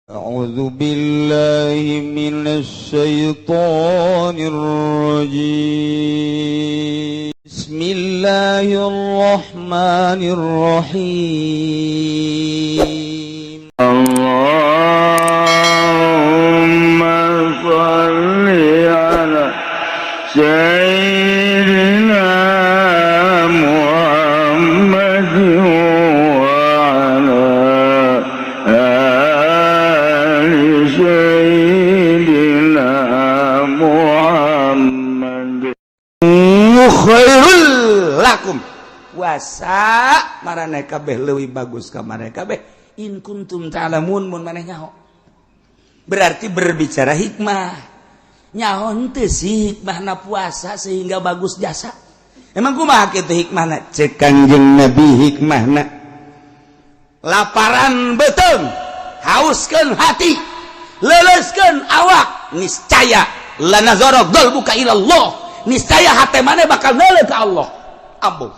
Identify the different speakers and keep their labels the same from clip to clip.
Speaker 1: أعوذ بالله من الشيطان الرجيم. بسم الله الرحمن الرحيم.
Speaker 2: اللهم صل على سيدنا محمد وعلى آل سيدنا محمد.
Speaker 1: خير لكم, puasa maraneh kabeh leuwih bagus ka maraneh kabeh, إن كنتم تعلمون, mun maneh nyaho. Berarti berbicara hikmah, nyaho henteu sih hikmahna puasa sehingga bagus jasa? Emang kumaha kitu hikmahna? Cek Kangjeng Nabi, hikmahna laparan beuteung, hauskeun hati, leleskeun awak, niscaya لنظر قلبك إلى الله, niscaya hati maneh bakal neuleuh ka Allah. Ambuh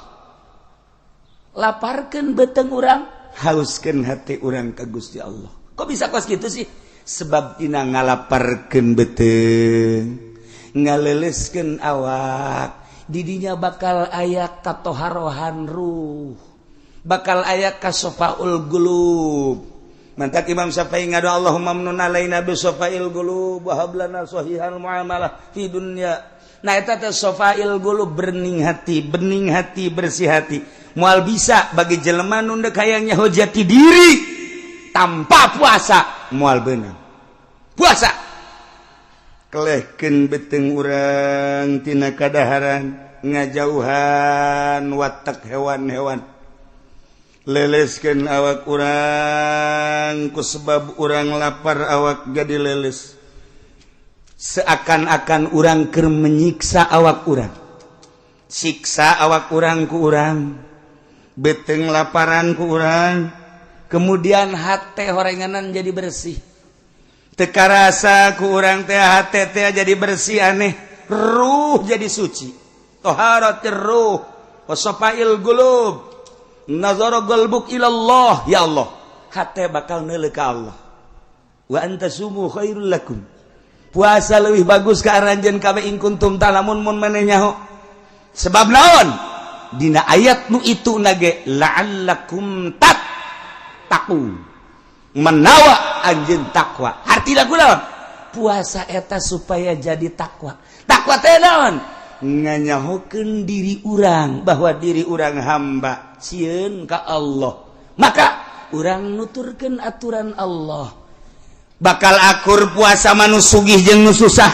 Speaker 1: laparkeun beuteung urang, hauskeun hati urang ka Gusti Allah. Kok bisa kos gitu sih? Sebab dina ngalaparkeun beuteung, ngaleleskeun awak, didinya bakal aya katoharohan ruh, bakal aya كصفاء القلوب. Mantak Imam Syafi'i ngadu, اللهم امنن علينا بصفاء القلوب وهب لنا صحيح المعاملة في dunya. Nah, eta teh صفاء القلوب, bening hati, bening hati, bersih hati. Moal bisa bagi jelema nu dek hayang nyaho jati diri tanpa puasa, moal beunang. Puasa kelehkeun beuteung urang tina kadaharan, ngajauhan watak hewan-hewan, leleskeun awak urang. Ku sebab urang lapar, awak jadi leles, seakan-akan urang keur menyiksa awak urang, siksa awak urang ku urang, beuteung laparan ku urang, kemudian hate horenganan jadi bersih. Teu karasa ku urang teh hate teh jadi bersih, aneh, ruh jadi suci, طهارة الروح وصفاء القلوب، نظر قلبك إلى الله. Ya Allah, hate bakal neuleuh ka Allah. وأن تصوموا خير لكم, puasa lebih bagus ka aranjeun kabeh, إن كنتم تعلمون, mun maneh nyaho. Sebab naon? Dina ayat nu itu nage لعلكم تتقون, menawa anjeun takwa. Hartina kunaon? Puasa eta supaya jadi takwa. Takwa teh naon? Nganyahokeun diri urang bahwa diri urang hamba, sieun ka Allah, maka urang nuturkeun aturan Allah. Bakal akur puasa mah nu sugih jeung nu susah.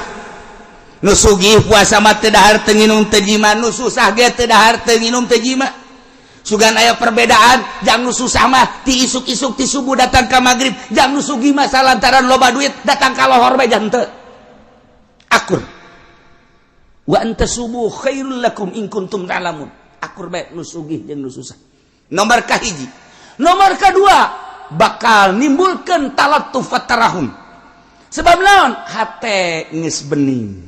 Speaker 1: Nu sugih puasa mah teu dahar, teu nginum, teu jima. Nu susah ge teu dahar, teu nginum, teu jima. Sugan aya perbedaan, jang nu susah mah ti isuk-isuk, ti subuh datang ka magrib, jang nu sugih mah salantaran loba duit datang ka lohor bae jang teu akur. وأن تصوموا خير لكم إن كنتم تعلمون. Akur bae nu sugih jeung nu susah. Nomor kahiji. Nomor kedua, bakal nimbulkan تلطف ترحم. Sebab naon? Hate geus bening.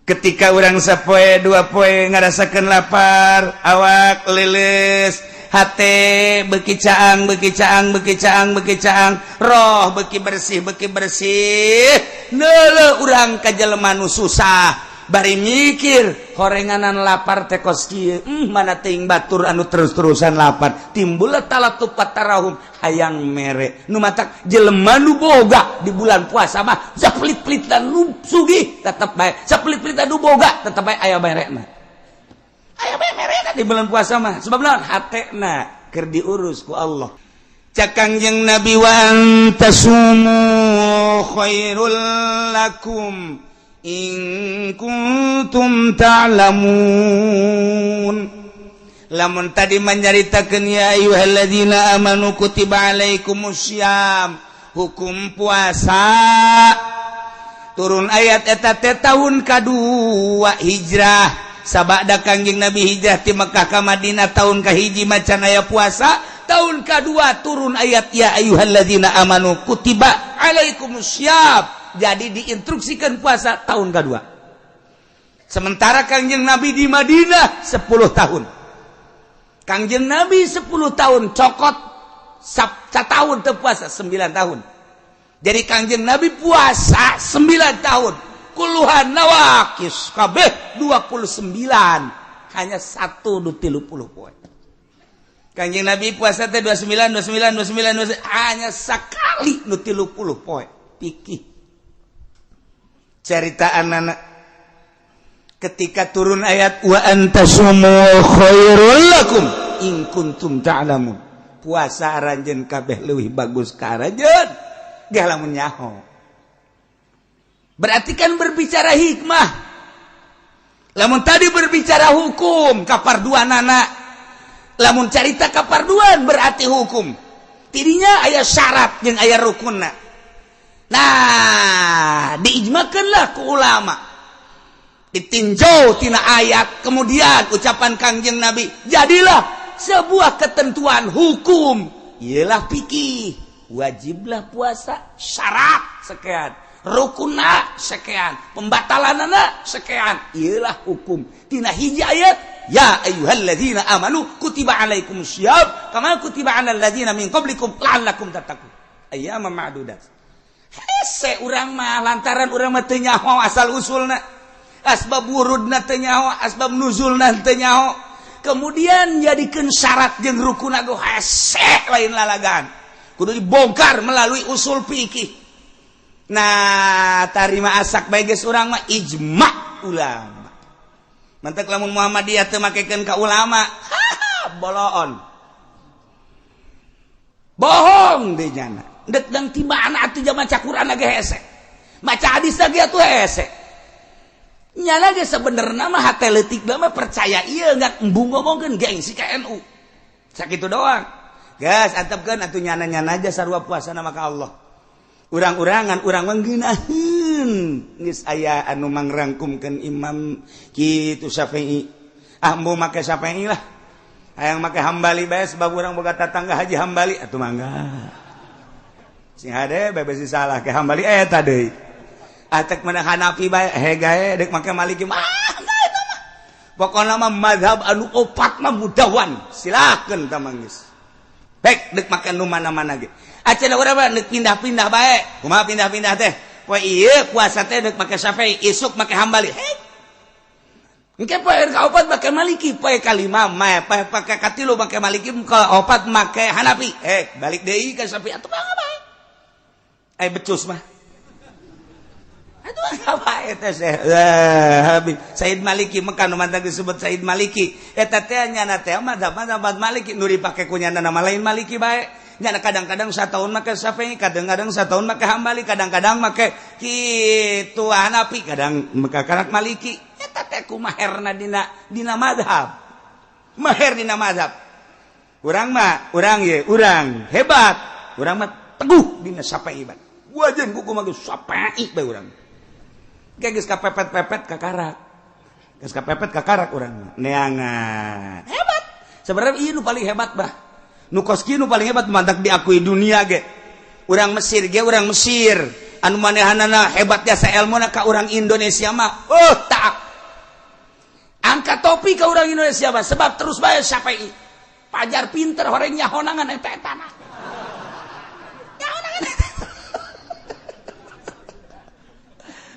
Speaker 1: Ketika urang sapoe dua poe ngarasakeun lapar, awak leles, hate beki caang, beki caang, beki caang, beki caang, roh beki bersih, beki bersih, neuleuh urang ka jelema nu susah, bari mikir horenganan lapar teh kos kieu, mana teuing batur anu terus-terusan lapar. Timbul تلطف ترحم, hayang mere. Nu matak jelema nu boga di bulan puasa mah sapelit-pelitan nu sugih tetep bae, sapelit-pelitan nu boga tetep bae aya merena, aya bae merena di bulan puasa mah. Sebab naon? Hatena keur diurus ku Allah. Cak Kangjeng Nabi, وأن تصوموا خير لكم إن كنتم تعلمون. Lamun tadi menyaritakeun يا أيها الذين آمنوا كتب عليكم الصيام, hukum puasa turun ayat eta teh tahun kadua hijrah. Sabada Kangjeng Nabi hijrah ti Mekah ka Madinah, tahun kahiji macan aya puasa. Tahun kedua turun ayat يا أيها الذين آمنوا كتب عليكم الصيام, jadi diinstruksikan puasa tahun kedua. Sementara Kangjeng Nabi di Madinah 10 tahun. Kangjeng Nabi 10 tahun, cokot tahun teu puasa 9 tahun. Jadi Kangjeng Nabi puasa 9 tahun. Kuluhan nawakis kabeh 29. Hanya 1 nu 30 poe. Kangjeng Nabi puasa teh 29 29 29 29 hanya sekali nu 30 poe. Pikir. Cerita anak ketika turun ayat wa antasumu khairul lakum in kuntum ta'lamun. Puasa aranjeun kabeh leuwih bagus ka aranjeun. Gak lamun nyaho. Berarti kan berbicara hikmah. Lamun tadi berbicara hukum kaparduanana. Lamun carita kaparduan berarti hukum. Tidinya aya syarat jeung aya rukunna. Nah, diijmakeunlah ku ulama. Ditinjau tina ayat, kemudian ucapan Kangjeng Nabi, jadilah sebuah ketentuan hukum. Ialah fikih. Wajiblah puasa syarat sekian, rukunna sekian, pembatalanana sekian. Ialah hukum tina hiji ayat ya ayyuhalladzina amanu kutiba alaikumusshiyam kama kutiba alal ladzina min qablikum la'allakum tattaqun ayyaman ma'dudat. Hese urang mah lantaran urang mah teu nyaho asal usulna, asbab wurudna teu nyaho, asbab nuzulna teu nyaho, kemudian jadikeun syarat jeung rukunna go hese lain lalagan. Kudu dibongkar melalui usul fikih. Nah, tarima asak bae geus urang mah ijma ulama. Mantak lamun Muhammadiyah teu makekeun ka ulama, boloon. Bohong deui nyana. Deuk dang tibana atuh zaman maca Quran ge hese. Maca hadis ge atuh hese. Nyana ge sebenarnya mah hate leutik mah percaya ieu enggak embung ngomongkeun gengsi ka NU. Sakitu doang. Gas antepkeun atuh nyana-nyana aja sarua puasana maka Allah. Urang-urangan urang mangeunaheun geus aya anu mangrangkumkeun Imam kitu Syafi'i. Ah embung make Syafi'i lah. Hayang make Hambali bae sebab urang boga tatangga Haji Hambali atuh mangga. Sing hade bae besi salah ke Hambali eta deui. Ah tek menang Hanafi bae hegae deuk make Maliki mah eta mah. Pokona mah mazhab anu opat mah mudawan. Silakeun tah manggeus. Baik dek makan nu mana-mana ge. Acan urang mah deuk pindah-pindah bae. Kumaha pindah-pindah teh? Poe ieu puasa teh deuk make Syafi'i, isuk make Hambali. Hei. Engke poe kaopat make Maliki, poe kalima mah poe pake katilu make Maliki, kaopat make Hanafi. Balik deui ka Syafi'i atuh mangga bae. Eh becus mah. Atuh mangga bae teh Said Maliki mah nu mantap disebut Said Maliki. Eta teh nyana teh mazhab Maliki nu dipake ku nyana nama lain Maliki bae. Nyana kadang-kadang satahun make Syafi'i, kadang-kadang satahun make Hambali, kadang-kadang make kitu Hanafi, kadang make karak Maliki. Eta teh kumaherna dina mazhab. Maher dina mazhab. Urang mah, urang ye, urang hebat. Urang mah teguh dina Syafi'i bae. Wajan kuku mah geus Syafi'i bae urang. Geus kapepet-pepet kakarak. Geus kapepet kakarak urang neangan. Hebat. Sebenarnya ieu nu paling hebat bah. Nu kos kieu nu paling hebat mantak diakui dunia ge. Urang Mesir ge urang Mesir. Anu manehanana hebat jasa elmuna ka urang Indonesia mah. Oh, tak. Angkat topi ka urang Indonesia mah sebab terus bae Syafi'i. Pajar pinter horeng nyahonangan eta etana. Nyahonangan eta.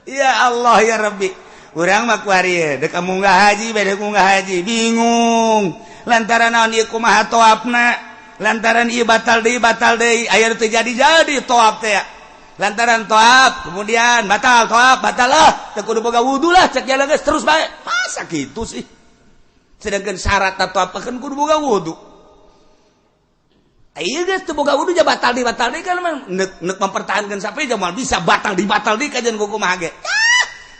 Speaker 1: Ya Allah ya Rabbi. Urang mah kuari dek munggah haji bade munggah haji bingung. Lantaran naon ieu kumaha toapna? Lantaran ieu batal deui aya teu jadi-jadi toap teh. Lantaran toap kemudian batal toap batal lah teu kudu boga wudu lah cek jalan geus terus bae. Masa kitu sih? Sedangkan syarat toap kan kudu boga wudu. Ieu geus teu boga wudu ja batal deui kan neuk mempertahankan sampai ja moal bisa batal deui kajian kumaha ge.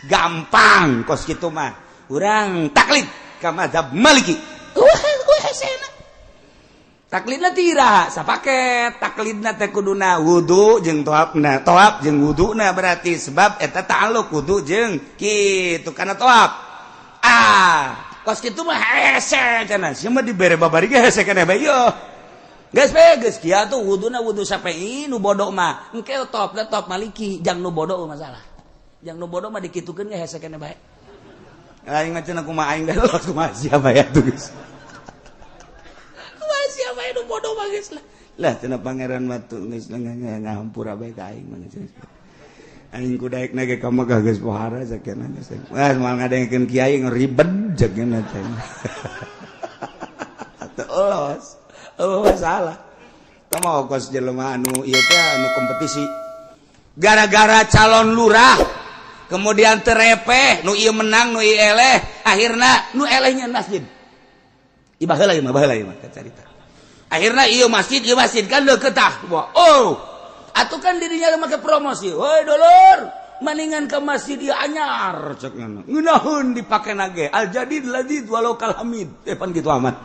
Speaker 1: Gampang kos kitu mah. Urang taklid ka mazhab Maliki. Hesena. Taklidna tira sapaket taklidna teh kuduna wudu jeung toapna, toap jeung wuduna berarti sebab eta ta'alluq wudu jeung kitu kana toap. Ah, kos kitu mah hese cenah. Sia mah dibere babari ge hese keneh bae ieu. Geus bae geus kieu atuh wuduna wudu Syafi'i nu bodoh mah. Engke toapna toap Maliki jang nu bodoh masalah. Jang nu bodoh mah dikitukeun ge hese keneh bae. Aing mah cenah kumaha aing geus kumaha sia bae atuh geus. Siapa yang bodoh bagus lah. Lah cenah pangeran matu geus ngahampura bae ka aing mah. Aing ku daek na ge ka Mekah geus pohara sakieu geus. Wah, moal ngadengkeun kiai ngeribet sakieu teh. Atuh oh masalah. Tah mau kos jelema anu ieu teh anu kompetisi. Gara-gara calon lurah kemudian terepeh, nu ieu menang, nu ieu eleh, akhirna nu elehnya masjid. Ieu baheula ieu mah, baheula ieu mah carita. Akhirna ieu masjid kan deukeut tah. Oh, atuh kan dirinya make promosi. Woi dulur, maningan ke masjid ieu anyar cek ngana. Ngeunaheun dipake nage. Al jadid ladid walau kal hamid. Eh pan kitu amat.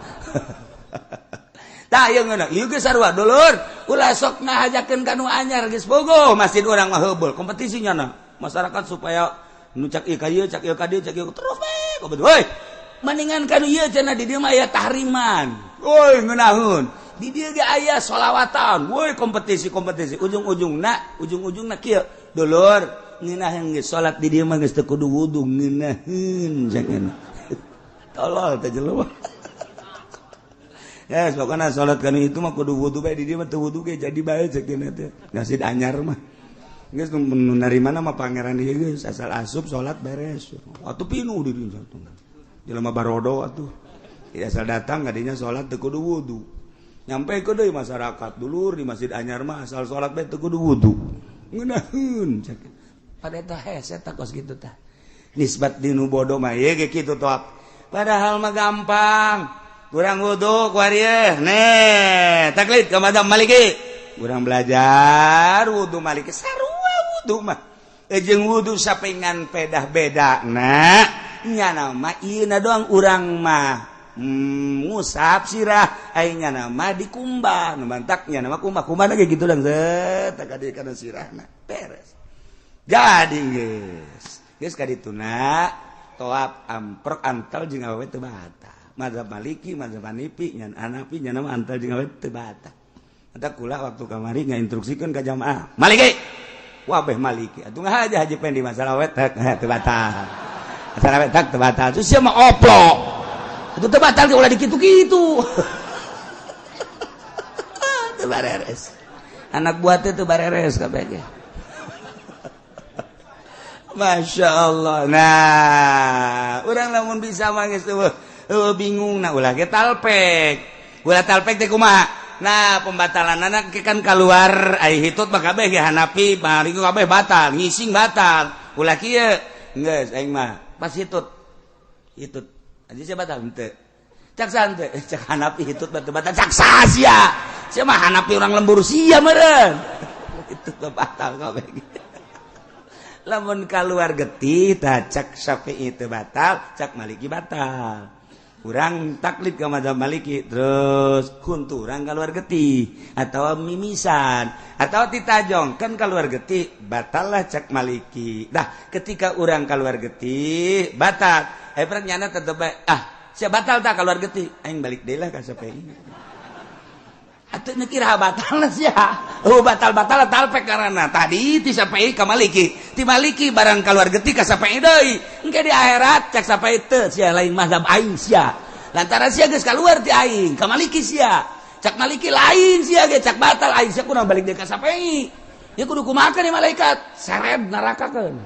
Speaker 1: Tah ieu ngeunah, ieu geus sarua dulur, ulah sok ngahajakeun ka nu anyar geus bogo masjid urang mah heubeul kompetisi nyana. Masyarakat supaya nu cak ieu ka ieu, cak ieu ka dieu, cak ieu terus we kompetisi. Woi, maningan ka nu ieu cenah di dieu mah aya tahriman. Woi ngeunaheun. Di dieu ge aya sholawatan. Woi kompetisi-kompetisi ujung-ujungna, ujung-ujungna kieu. Dulur, ngeunaheun geus salat di dieu mah geus teu kudu wudu ngeunaheun cak. Tolol teh jelema. Ya, pokoknya sholat kan itu mah kudu wudu bae, di dieu mah teu wudu ge jadi bae cek teh. Masjid anyar mah. Geus nu narima mah pangeran ieu geus asal asup salat beres. Atuh pinuh di dieu tuh. Jelema barodo atuh. Asal datang kadinya salat teu kudu wudu. Nyampe ke deui masyarakat dulur di masjid anyar mah asal salat bae teu kudu wudu. Ngeunaheun cek. Pada eta hese tah kos kitu tah. Nisbat dinu bodoh mah ieu ge kitu toh. Padahal mah gampang. Kurang wudu kuari nih taklid ke mazhab Maliki, kurang belajar wudu Maliki sarua wudu mah jeung wudu sapingan pedah beda nah nyana mah ieu doang urang mah ngusap sirah ai nyana mah dikumbah nu mantak nyana mah kumbah kumbah lagi gitu dang set ka kana sirahna beres jadi geus geus ka dituna toap amprok antal jeung awewe teu batal. Mazhab Maliki, mazhab Hanafi, nyan Hanafi nya nama antal jeung awewe teu batal. Eta kula waktu kamari ngainstruksikeun ka jamaah. Maliki. Wabeh Maliki. Atuh ngahaja Haji Pendi masalah wetak teu batal. Masalah wetak teu batal. Terus sia mah oplo. Atuh teu batal ge ulah dikitu-kitu. Teu bareres. Anak buah teh teu bareres kabeh ge. Masya Allah. Nah, urang lamun bisa mah geus bingung nah ulah ge talpek. Ulah talpek teh kumaha? Nah, pembatalan anak kan keluar ai hitut mah kabeh ge Hanafi, Maliki kabeh batal, ngising batal. Ulah kieu geus aing mah pas hitut. Hitut. Aja sia batal henteu. Cak sante, cak Hanafi hitut batal batal cak sia. Sia mah Hanafi urang lembur sia meureun. Hitut mah batal kabeh. Lamun keluar getih tah cak Syafi'i teu batal, cak Maliki batal. Urang taklid ke mazhab Maliki terus kunturang keluar getih atau mimisan atau titajong kan keluar getih batallah cak Maliki. Dah ketika urang keluar getih batal, eh nyana tetep ah sia batal tak keluar getih aing balik deui lah ka Syafi'i. Atuh nekira batal sia. Oh batal-batal talpek karena tadi ti Syafi'i ka Maliki, ti Maliki barang keluar getih ka Syafi'i deui. Engke di akhirat cak Syafi'i teu sia lain mazhab aing sia. Lantaran sia geus keluar ti aing ka Maliki sia. Cak Maliki lain sia ge cak batal aing sia kudu balik deui ka Syafi'i. Ya kudu kumaha ni malaikat seret nerakakeun.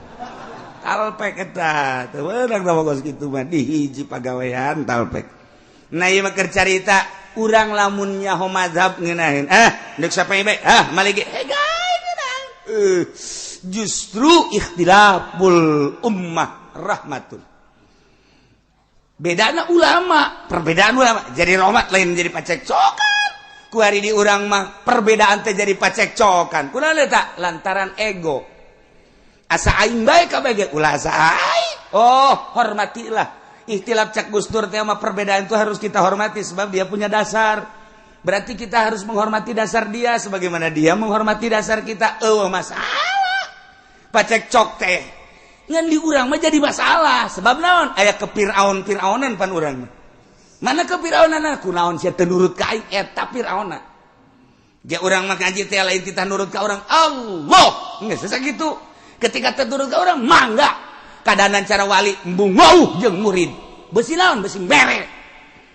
Speaker 1: Talpek eta teu meunang da kos kitu mah di hiji pagawean talpek. Nah ieu mah keur carita urang lamun nyaho mazhab ngeunaheun ah deuk Syafi'i bae ah Maliki justru ikhtilaful ummah rahmatun. Bedana ulama, perbedaan ulama jadi rahmat lain jadi pacekcokan. Ku hari di urang mah perbedaan teh jadi pacekcokan. Kunaon eta? Lantaran ego. Asa aing bae kabeh ge ulah asa aing. Oh, hormatilah. Ikhtilaf cak Gus Dur teh mah perbedaan itu harus kita hormati sebab dia punya dasar. Berarti kita harus menghormati dasar dia sebagaimana dia menghormati dasar kita. Eueuh masalah. Pacekcok teh ngan di urang mah jadi masalah sebab naon? Aya kepiraun-piraunan pan urang mah. Mana kepiraunan? Kunaon sia teu nurut ka aing eta Firaunna. Ge urang mah ngaji teh lain titah nurut ka urang. Allah. Geus sakitu. Ketika teu nurut ka urang mangga. Kadanan cara wali embung wauh jeung murid. Besi naon? Besi mere.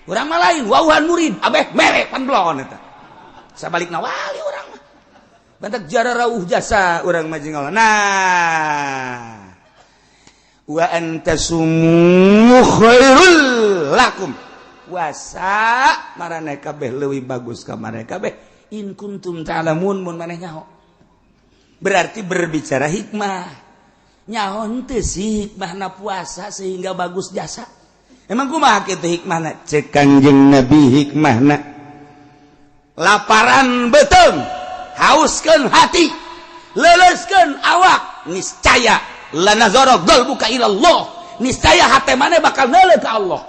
Speaker 1: Urang mah lain wauhan murid, abeh mere pan belon eta. Sabalikna wali urang mah. Bantak jara rauh jasa urang mah jeung Allah. Nah, wa antasumu khairul lakum. Puasa maraneh kabeh leuwih bagus ka maraneh kabeh in kuntum ta'lamun mun maneh nyaho. Berarti berbicara hikmah. Nyaho henteu sih hikmahna puasa sehingga bagus jasa. Emang kumaha kitu hikmahna? Cek Kanjeng Nabi hikmahna. Laparan beuteung, hauskeun hati, leuleuskeun awak, niscaya lanazara qalbuka ila Allah. Niscaya hate maneh bakal neuleuh ka Allah.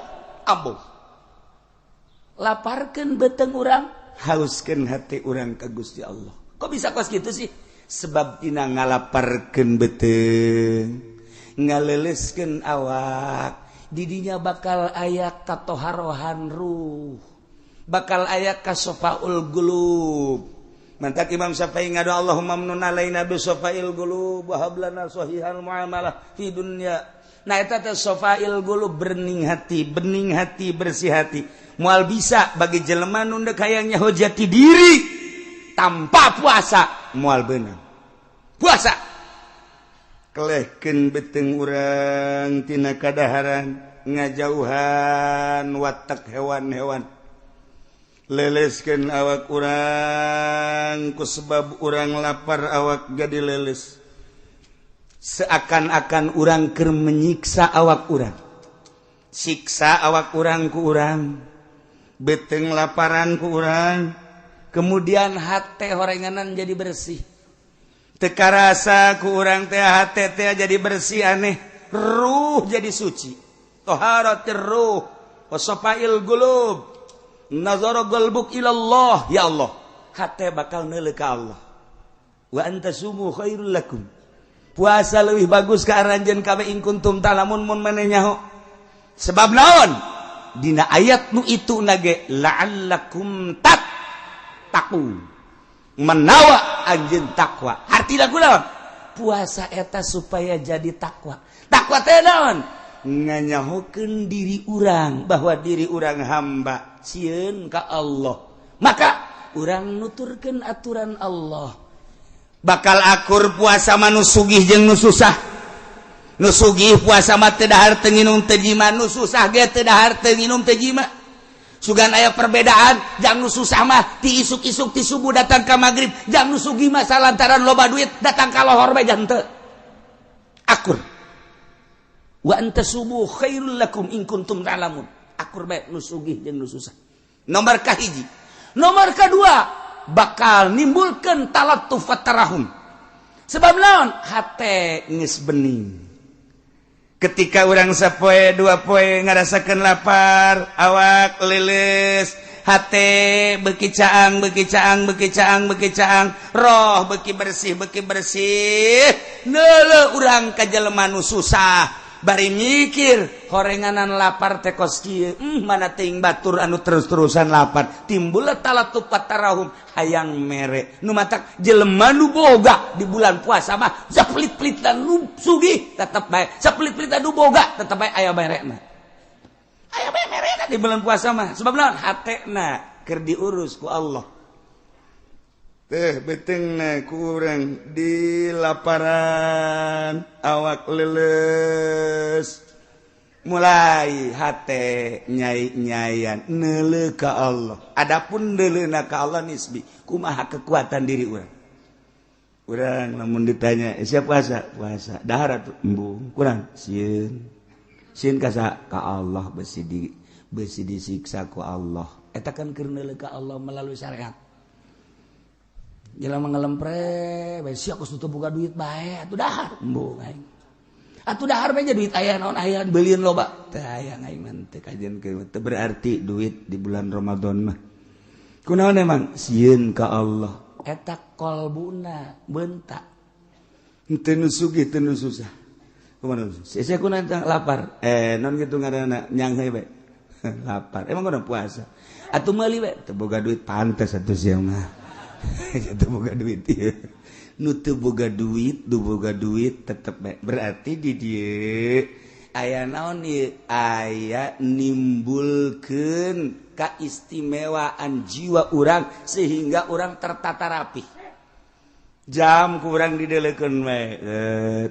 Speaker 1: Ambung. Laparkeun beuteung urang, hauskeun hati urang ka Gusti Allah. Kok bisa kos kitu sih? Sebab tina ngalaparkeun beuteung, ngaleuleuskeun awak, didinya bakal aya katoharohan ruh, bakal aya kasofaul qulub. Mantak Imam Syafi'i ngadu Allahumma amnun alaina bi sofail qulub wa hab lana sahihal muamalah fi dunya. Nah eta teh sofail qulub, bening hati, bening hati, bersih hati. Moal bisa bagi jelema nu deuk hayang nyaho jati diri tanpa puasa, moal beunang. Puasa kelehkeun beuteung urang tina kadaharan, ngajauhan watak hewan-hewan, leleskeun awak urang ku sebab urang lapar awak jadi leles. Seakan-akan urang keur menyiksa awak urang, siksa awak urang ku urang, beuteung laparan ku urang, kemudian hate horenganan jadi bersih. Teu karasa ku urang teh hate teh jadi bersih aneh, ruh jadi suci. Toharatir ruh wa safail qulub, nazara qalbuk ila Allah. Ya Allah, hate bakal neuleuh ka Allah. Wa antasumu khairul lakum. Puasa leuwih bagus ka aranjeun kabeh in kuntum ta'lamun mun maneh nyaho. Sebab naon? Dina ayat nu itu nage la'allakum tattaqun. Menawa anjeun takwa. Artina kunaon? Puasa eta supaya jadi takwa. Takwa teh naon? Nganyahokeun diri urang bahwa diri urang hamba sieun ka Allah. Maka urang nuturkeun aturan Allah. Bakal akur puasa mah nu sugih jeung nu susah. Nu sugih puasa mah teu dahar teu nginum teu jima, nu susah ge teu dahar teu nginum teu jima. Sugan aya perbedaan, jang nu susah mah ti isuk-isuk ti subuh datang ka magrib, jang nu sugih mah salantaran loba duit datang ka lohor bae jang teu. Akur. Wa antasumu khairul lakum in kuntum ta'lamun. Akur bae nu sugih jeung nu susah. Nomor kahiji. Nomor kedua, bakal nimbulkeun talattuf wa tarahum. Sebab naon? Hate geus bening. Ketika urang sapoe dua poe ngarasakeun lapar, awak leuleus, hate beuki caang, beuki caang, beuki caang, beuki caang, roh beuki bersih, beuki bersih. Neuleuh urang ka jelema nu susah, bari mikir horenganan lapar teh kos kieu, mana teuing batur anu terus-terusan lapar. Timbul talattuf wa tarahum, hayang mere. Nu matak jelema nu boga di bulan puasa mah sapelit-pelitan nu sugih tetep bae, sapelit-pelitan nu boga tetep bae aya merena. Aya bae merena di bulan puasa mah. Sebab naon? Hatena keur diurus ku Allah. Teh beuteungna ku urang di laparan, awak leuleus, mulai hate nyai-nyayan neuleuh ka Allah. Adapun neuleuhna ka Allah nisbi, kumaha kekuatan diri urang. Urang lamun ditanya, "Siap puasa?" Puasa. Dahar atuh embung, kurang sieun. Sieun ka saha? Ka Allah, besi disiksa ku Allah. Eta kan keur neuleuh ka Allah melalui syariat. Jelema ngelempre bae sia geus teu boga duit bae atuh dahar embung aing. Atuh dahar bae duit aya naon aya beulieun loba. Teu aya aing mah teu kajian teu berarti duit di bulan Ramadan mah. Kunaon emang sieun ka Allah. Eta kolbuna bentak. Teu nu sugih teu nu susah. Kumaha sia kunaon lapar? Non kitu ngaranna nyanghe bae. Lapar. Emang kunaon puasa? Atuh meuli bae teu boga duit pantes atuh sia mah. Teu boga duit ieu. Nu teu boga duit, nu boga duit tetep bae. Berarti di dieu aya naon ieu? Aya nimbulkeun Keistimewaan jiwa urang sehingga urang tertata rapi. Jam kurang didelekeun we,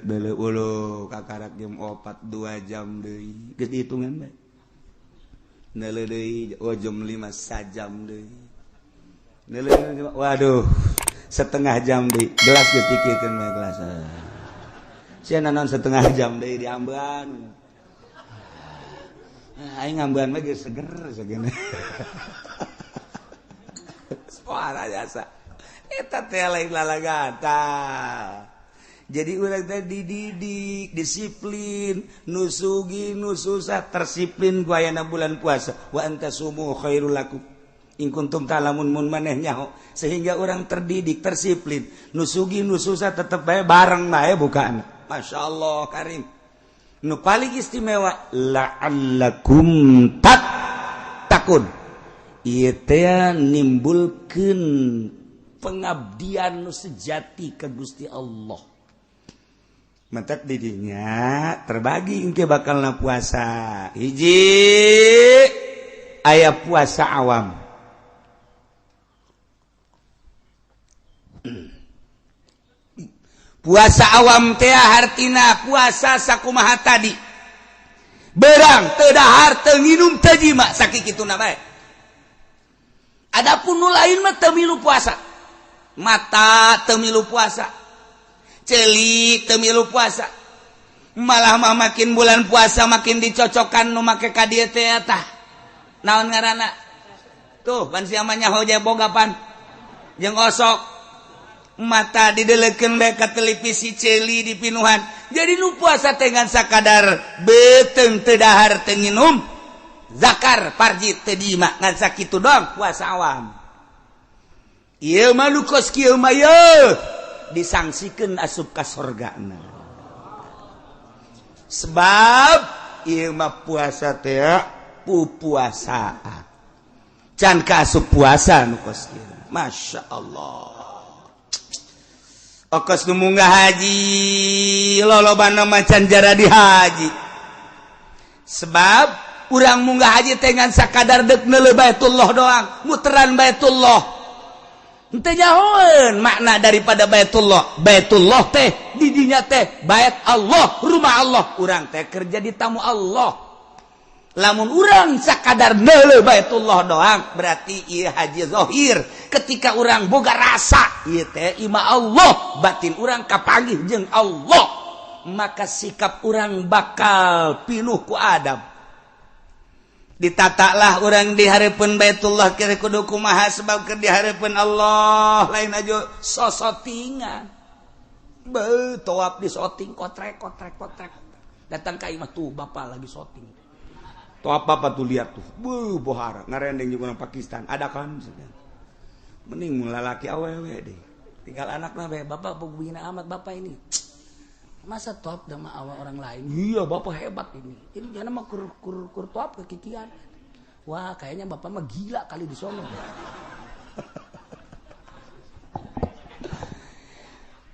Speaker 1: deuleu ulu kakarak jam 4 2 jam deui, geus dihitungan bae. Neuleu deui, oh jam 5 sajam deui. Neuleu, waduh, setengah jam deui, gelas geus dikiekeun bae gelas. Sia naon setengah jam deui diambean. Aing ngambean mah geus seger segene. Suara jasa. Eta teh lain lalagata. Jadi urang teh dididik, disiplin, nu sugih nu susah tersiplin ku ayana bulan puasa. Wa antasumu khairul lakum in kuntum ta'lamun, mun maneh nyaho, sehingga orang terdidik, tersiplin. Nu sugih nu susah tetep bae bareng bae bukaan. Masyaallah karim. Nu paling istimewa la'allakum tattaqun. Ieu teh nimbulkeun pengabdian nu sejati ke Gusti Allah. Mentak didinya terbagi engke bakalna puasa. Hiji aya puasa awam. Puasa awam teh hartina puasa sakumaha tadi. Berang teu dahar teu nginum teu jima sakikituna bae. Adapun nu lain mah teu milu puasa. Mata teu milu puasa. Ceuli teu milu puasa. Malah mah makin bulan puasa makin dicocokan nu make ka dieu teh tah. Naon ngaranna? Tuh pan sia mah nyaho boga pan. Jeung osok. Mata didelekeun bae ka televisi, ceuli dipinuhan. Jadi nu puasa teh ngan sakadar beuteung teu dahar teu nginum, zakar parji teu jima, ngan sakitu doang puasa awam. Ieu mah nu kos kieu mah yeuh disangsikeun asup ka sorgana. Sebab ieu mah puasa teh pupuasaan. Can ka asup puasa nu kos kieu. Masya Allah. Okos nu munggah haji lolobana macan jara di haji. Sebab urang munggah haji teh ngan sakadar deuk neuleuh Baitullah doang, muteran Baitullah. Henteu nyahoeun makna daripada Baitullah. Baitullah teh didinya teh bait Allah, rumah Allah. Urang teh kerja di tamu Allah. Lamun urang sakadar neuleuh Baitullah doang berarti ieu haji zahir. Ketika urang boga rasa ieu teh imah Allah, batin urang kapanggih jeung Allah, maka sikap urang bakal pinuh ku adab. Ditatalah urang di hareupeun Baitullah kira kudu kumaha, sebab keur di hareupeun Allah lain aja sosotingan. Beuh tawaf di soting kotrek kotrek kotrek. Datang ka imah tuh bapak lagi soting. Tuh apa tuh lihat tuh, buh bohara ngarendeng juga orang Pakistan ada kan, mending lalaki awewe deh, tinggal anak mah bapak begini amat bapak ini, masa top sama awak orang lain, iya bapak hebat ini jangan mah kur kur kur top kekikian, wah kayaknya bapak mah gila kali di sono.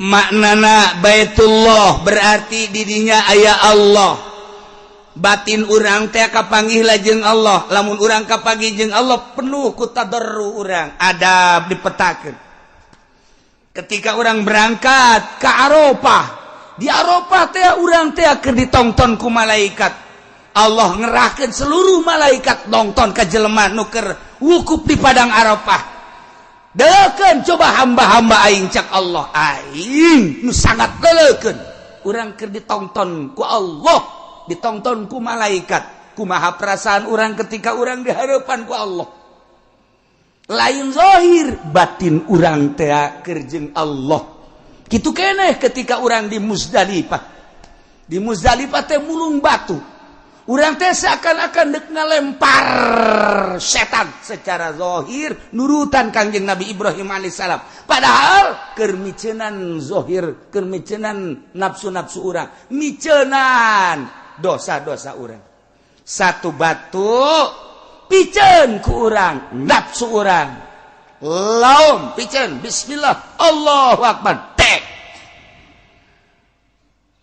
Speaker 1: Maknana Baitullah berarti didinya aya Allah. Batin urang teh kapanggih lajeng Allah. Lamun urang kapanggih jeung Allah penuh ku tadarru urang, adab dipetakeun. Ketika urang berangkat ke Arafah, di Arafah teh urang teh keur ditongton ku malaikat. Allah ngerahkeun seluruh malaikat nongton ka jelema nu keur wukuf di padang Arafah. Deukeun coba hamba-hamba aing cak Allah, aing nu sangat deukeun. Urang keur ditongton ku Allah, ditonton ku malaikat. Kumaha perasaan orang ketika orang dihadapan ku Allah? Lain zahir, batin urang teh keur jeung Allah. Kitu keneh ketika urang di Muzdalifah. Di Muzdalifah teh mulung batu. Urang teh seakan-akan dek ngalempar setan secara zahir nurutan Kangjeng Nabi Ibrahim alaihissalam. Padahal keur micenan zahir, keur micenan nafsu-nafsu urang, micenan dosa-dosa urang. Satu batu piceun ku urang, nafsu urang. Laum piceun, bismillah, Allahu akbar. Tek.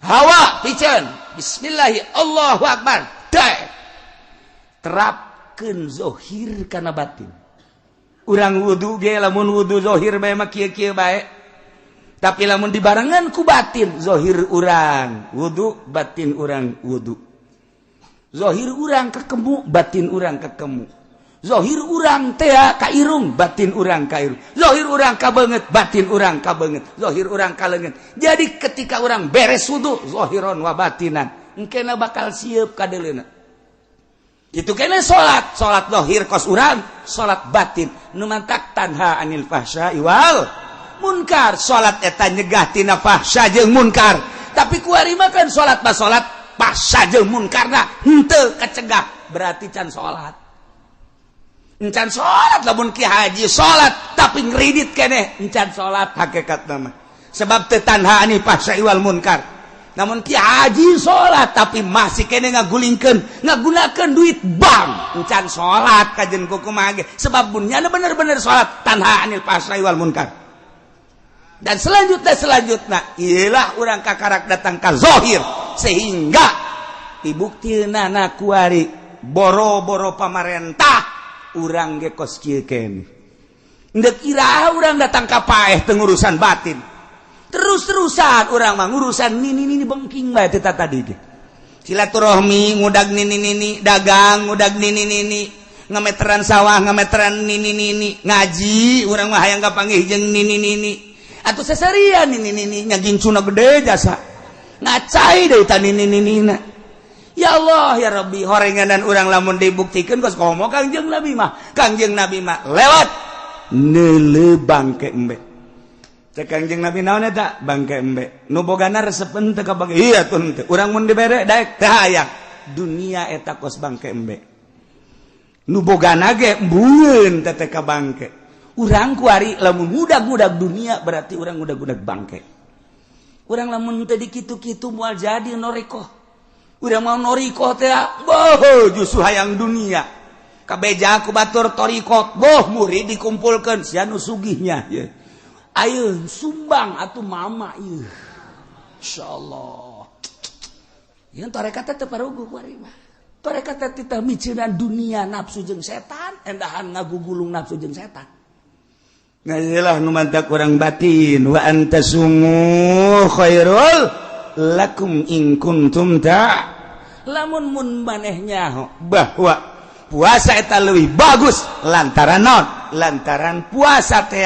Speaker 1: Hawa piceun, bismillahi, Allahu akbar. Tek. Terapkeun Nyertakeun zohir kana batin. Urang wudu ge lamun wudu zohir bae mah kieu-kieu bae, tapi lamun dibarengan ku batin, zohir urang wudu, batin urang wudu. Zohir urang kekemu, batin urang kekemu. Zohir urang teh ka irung, batin urang ka irung. Zohir urang ka beungeut, batin urang ka beungeut. Zohir urang ka leungeun. Jadi ketika urang beres wudu zohiron wa batinan, engkena bakal siap kadeleuna. Itu kena salat, salat zohir kos urang, salat batin nu mantak tanha anil fahsya wal munkar. Salat eta nyegah tina fahsya jeung munkar, tapi kuari mah kan salat mah salat, fahsya jeung munkarna henteu kecegah, berarti can salat. Encan salat lamun ki haji salat tapi ngridit keneh, encan salat hakikat nama, sebab teu tanha anil fahsya wal munkar. Namun ki haji salat tapi masih keneh ngagulingkeun, ngagunakeun duit bank, encan salat kajen kumaha ge, sebab mun bener-bener salat tanha anil fahsya wal munkar. Dan selanjutnya, selanjutnya ialah urang kakarak datang ka zohir, sehingga dibuktina kuari boro-boro pamarentah, urang ge kos kieu keneh. Ndek iraha urang datang ka paeh teu ngurusan batin? Terus-terusan urang mah ngurusan nini nini, bengking bae teh tadi ge. Silaturahmi ngudag nini nini, dagang ngudag nini nini, ngameteran sawah ngameteran nini nini, ngaji urang mah hayang kapanggih jeung nini nini atau seserian nini nini, nyagincuna gede jasa ngacai deui ta nini nini na. Ya Allah ya Rabbi, horenganan urang lamun dibuktikan kos komo Kangjeng Nabi mah. Kangjeng Nabi mah lewat neule bangke embe. Cek Kangjeng Nabi, "Naon eta?" "Bangke embe." "Nu bogana resep henteu ka bangke?" "Iya tuh henteu." "Urang mun dibere daek teu hayang?" Dunia eta kos bangke embe, nu bogana ge embueun teh ka bangke. Urang kuari lamun ngudag-ngudag dunia, berarti urang ngudag-ngudag bangke. Urang lamun teu dikitu-kitu moal jadi norikoh. Udah mau noriko teh boh, justru hayang dunia. Kabeja ku batur torikot, boh murid dikumpulkan, sia nu sugihnya ye. Ayo sumbang atuh mama ieu. Insyaallah yang tarekat teh paruguh kuari mah. Tarekat teh titah miceunan dunia, nafsu jeung setan, endahan ngagugulung nafsu jeung setan. Ngajilah nu mantak urang batin, wa antasumu khairul lakum in kuntum ta lamun mun manehnya bahwa puasa eta leuwih bagus lantaran non lantaran puasa teh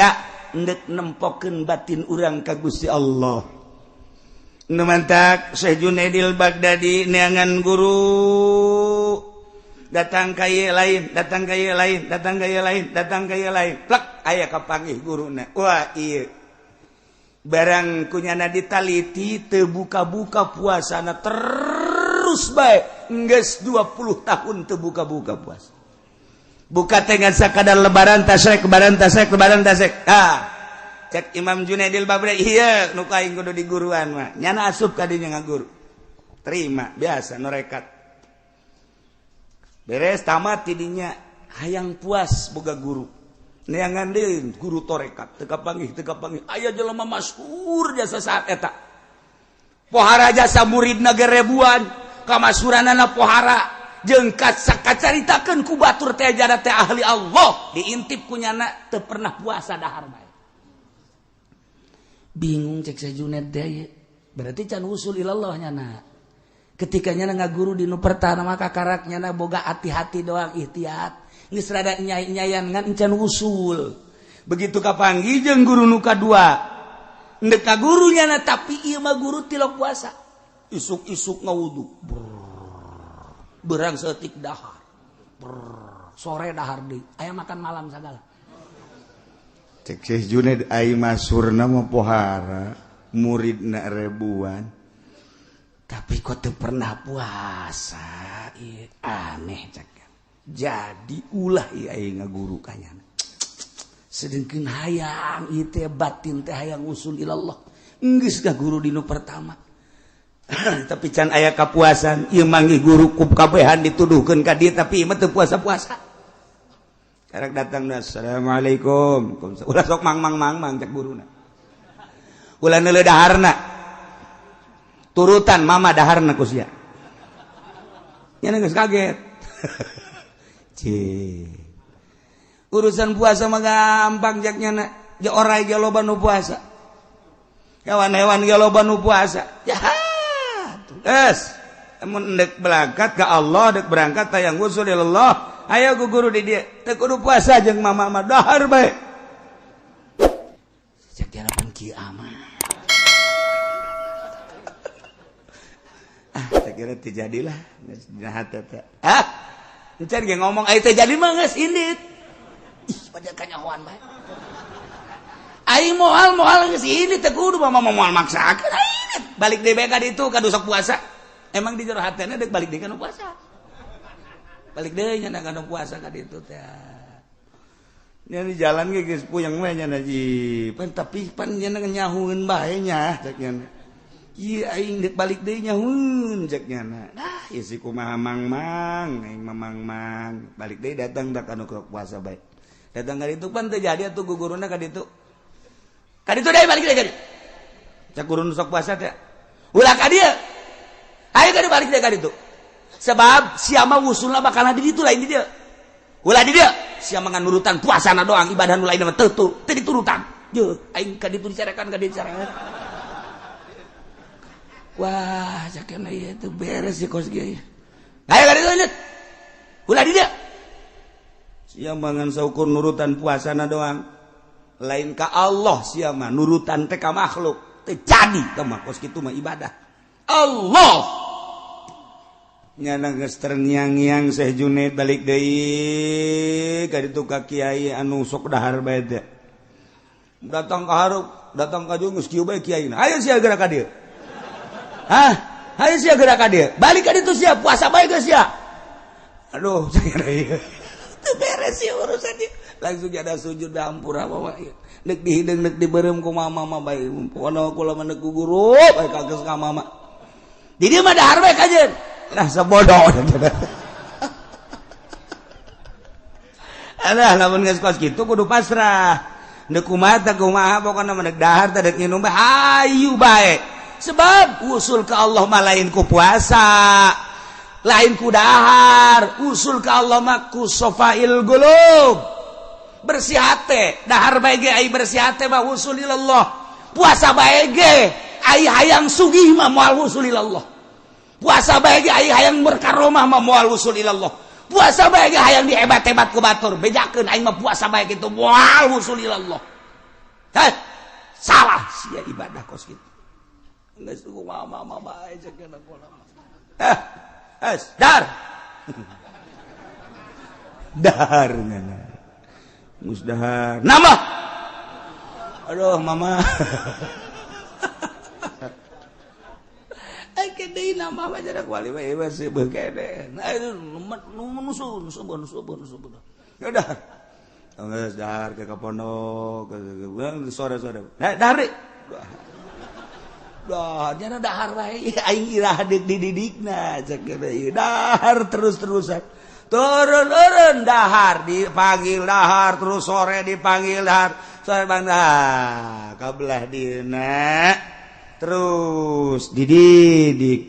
Speaker 1: ndek nempokeun batin urang ka Gusti Allah. Nu mantak Syekh Junaidil Baghdadi neangan guru, datang ka ieu lain, datang ka ieu lain, datang ka ieu lain, datang ka ieu lain, plek aya kapanggih guruna. Wah, ieu barang kunyana ditaliti teu buka-buka puasana, terus bae geus 20 tahun teu buka-buka puasa. Buka teh ngan sakadar lebaran tasrek, lebaran tasrek, lebaran tasrek. Ah, cek Imam Junaidil Baghdadi, ieu nu aing kudu diguruan mah. Nyana asup ka dinya ngaguru, terima biasa norekat. Beres tamat tidinya, hayang puas boga guru, neangan deui guru torekat, teu kapanggih, teu kapanggih. Aya jelema masyhur jasa saat eta, pohara jasa, muridna ge ribuan, kamasyhuranana pohara jeung kacaritakeun ku batur teh jada teh ahli Allah. Diintip ku nyana teu pernah puasa, dahar bae. Bingung cek Syekh Junaid teh, berarti can usul ilallah nyana. Ketika nyana ngaguru di nu pertama maka karak nyana boga hati-hati doang, ikhtiat, geus rada nyai-nyayan ngan encan usul. Begitu kapanggih jeung guru nu kadua, ndek ka guru nyana, tapi ieu mah guru tilok puasa, isuk-isuk ngawudu, berang setik dahar. Brrr, sore dahar deui, aya makan malam sagala.
Speaker 2: Cek Syekh Junaid, ai masurna mah pohara, muridna ribuan.
Speaker 1: Tapi kok teu pernah puasa? Ieu aneh cek. Jadi ulah ieu aing ngaguru ka nyana, sedengkeun hayang ieu teh batin teh hayang usul ilallah. Geus guru di nu pertama, tapi can aya kapuasan. Ieu manggih guru ku kabehan dituduhkeun ka dieu, tapi ieu mah teu puasa-puasa.
Speaker 2: Karek datang, "Assalamualaikum."
Speaker 1: "Ulah sok mang mang mang mang," cek guruna. "Ulah neuleuh daharna, turutan mama daharna ku sia." Nya geus kaget. Cih. Urusan puasa mah gampang jaknya na. Ja orai ge loba nu puasa. Hewan-hewan ge loba nu puasa. Ya. Es, mun dek berangkat ke Allah, dek berangkat tayang usul ilallah. Ayo ku guru di dieu. Teu kudu puasa jeung mama mah dahar bae. Cek dia pan kieu amat. Ah, tak kira teu jadilah geus dina hate teh. Ah, encan ge ngomong aya teu jadi mah geus indit. Ih, pada kanyahoan bae. Aing moal geus indit teu kudu mama moal maksakeun aing. Balik deui bae ka ditu ka sok puasa. Emang di jero hatena deuk balik deui ka nu puasa. Balik deui nya ka nu puasa ka ditu teh. Nya di jalan ge geus puyeng we nya ji. Pan tapi pan nya nyahueun bae nya cek nya. Ieu aing deuk balik deui nyahueun cek nya. Nah, ieu si kumaha mang-mang, aing mah mang-mang. Balik deui datang da ka nu puasa bae. Datang ka ditu pan teu jadi atuh guguruna ka ditu. Ka ditu deui balik deui ka ditu. Cek guru nu sok puasa teh. Ulah ka dieu. Ayo ka balik deui ka ditu. Sebab sia mah wusulna bakal di ditu lain di dieu. Ulah di dieu, sia mah nurutan puasana doang, ibadah nu lain mah teu teu diturutan. Yeuh, aing ka ditu dicarekan ka dieu dicarekan. Wah, cakena ieu teu beres sih kos kieu. Ayo ka ditu lanjut. Ulah di dieu. Sia mah ngan saukur nurutan puasana doang. Lain ka Allah sia mah nurutan teh ka makhluk. Teu jadi teh mah kos kitu mah ibadah. Allah nyana geus terngiang-ngiang Syekh Junaid balik deui ka ditu ka kiai anu sok dahar bae teh. Datang ka hareup, datang ka dieu geus kieu bae kiaina. Ayo sia geura ka dieu. Hah? Ayo sia geura ka dieu. Balik ka ditu sia puasa bae geus sia. Aduh, ieu. Teu beres ieu urusan ieu. Langsung ada sujud hampura mama ieu. Neuk dihideung neuk dibeureum ku mama mah bae. Pokona kula mah neuk ku guru bae kageus ka mama. Di dieu mah dahar bae kajeun. Nah sebodoh. Alah lamun geus kos kitu kudu pasrah. Neuk kumaha teh kumaha pokona mah neuk dahar teh deuk nginum bae hayu bae. Sebab usul ke Allah mah lain ku puasa, lain ku dahar, usul ke Allah mah ku sofail qulub. Bersih hate, dahar bae ge ai bersih hate mah usul ilallah. Puasa bae ge ai hayang sugih mah moal usul ilallah. Puasa bae ge ai hayang berkaromah mah moal usul ilallah. Puasa bae ge hayang dihebat-hebat ku batur, bejakeun aing mah puasa bae kitu moal usul ilallah. Heh, salah sia ibadah kos kitu. Geus kumaha mama bae ceuk kula mah. Eh, es dar. Dahar ngana. Geus dahar. Nambah. Aduh mama. Deui nama mah jarak wali mah ieu seubeuh kene. Nah itu nusun subun subun subun. Ya udah. Geus dahar ke pondok sore-sore. Nah dahar. Dah nyana dahar bae aing irah deuk dididikna cek ieu dahar terus-terusan. Turun-turun dahar dipanggil dahar terus sore dipanggil dahar. Sore bang dah kabelah dieuna. Terus dididik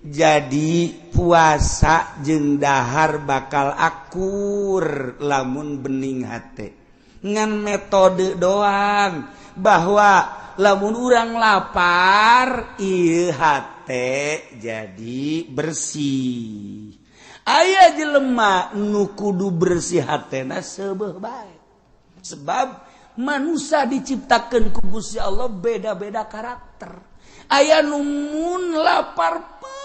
Speaker 1: jadi puasa jeung dahar bakal akur lamun bening hate ngan metode doang bahwa lamun urang lapar ieu hate jadi bersih. Aya jelema nu kudu bersih hatena seubeuh bae sebab manusia diciptakan ku Gusti Allah beda-beda karakter. Aya nu mun lapar peureum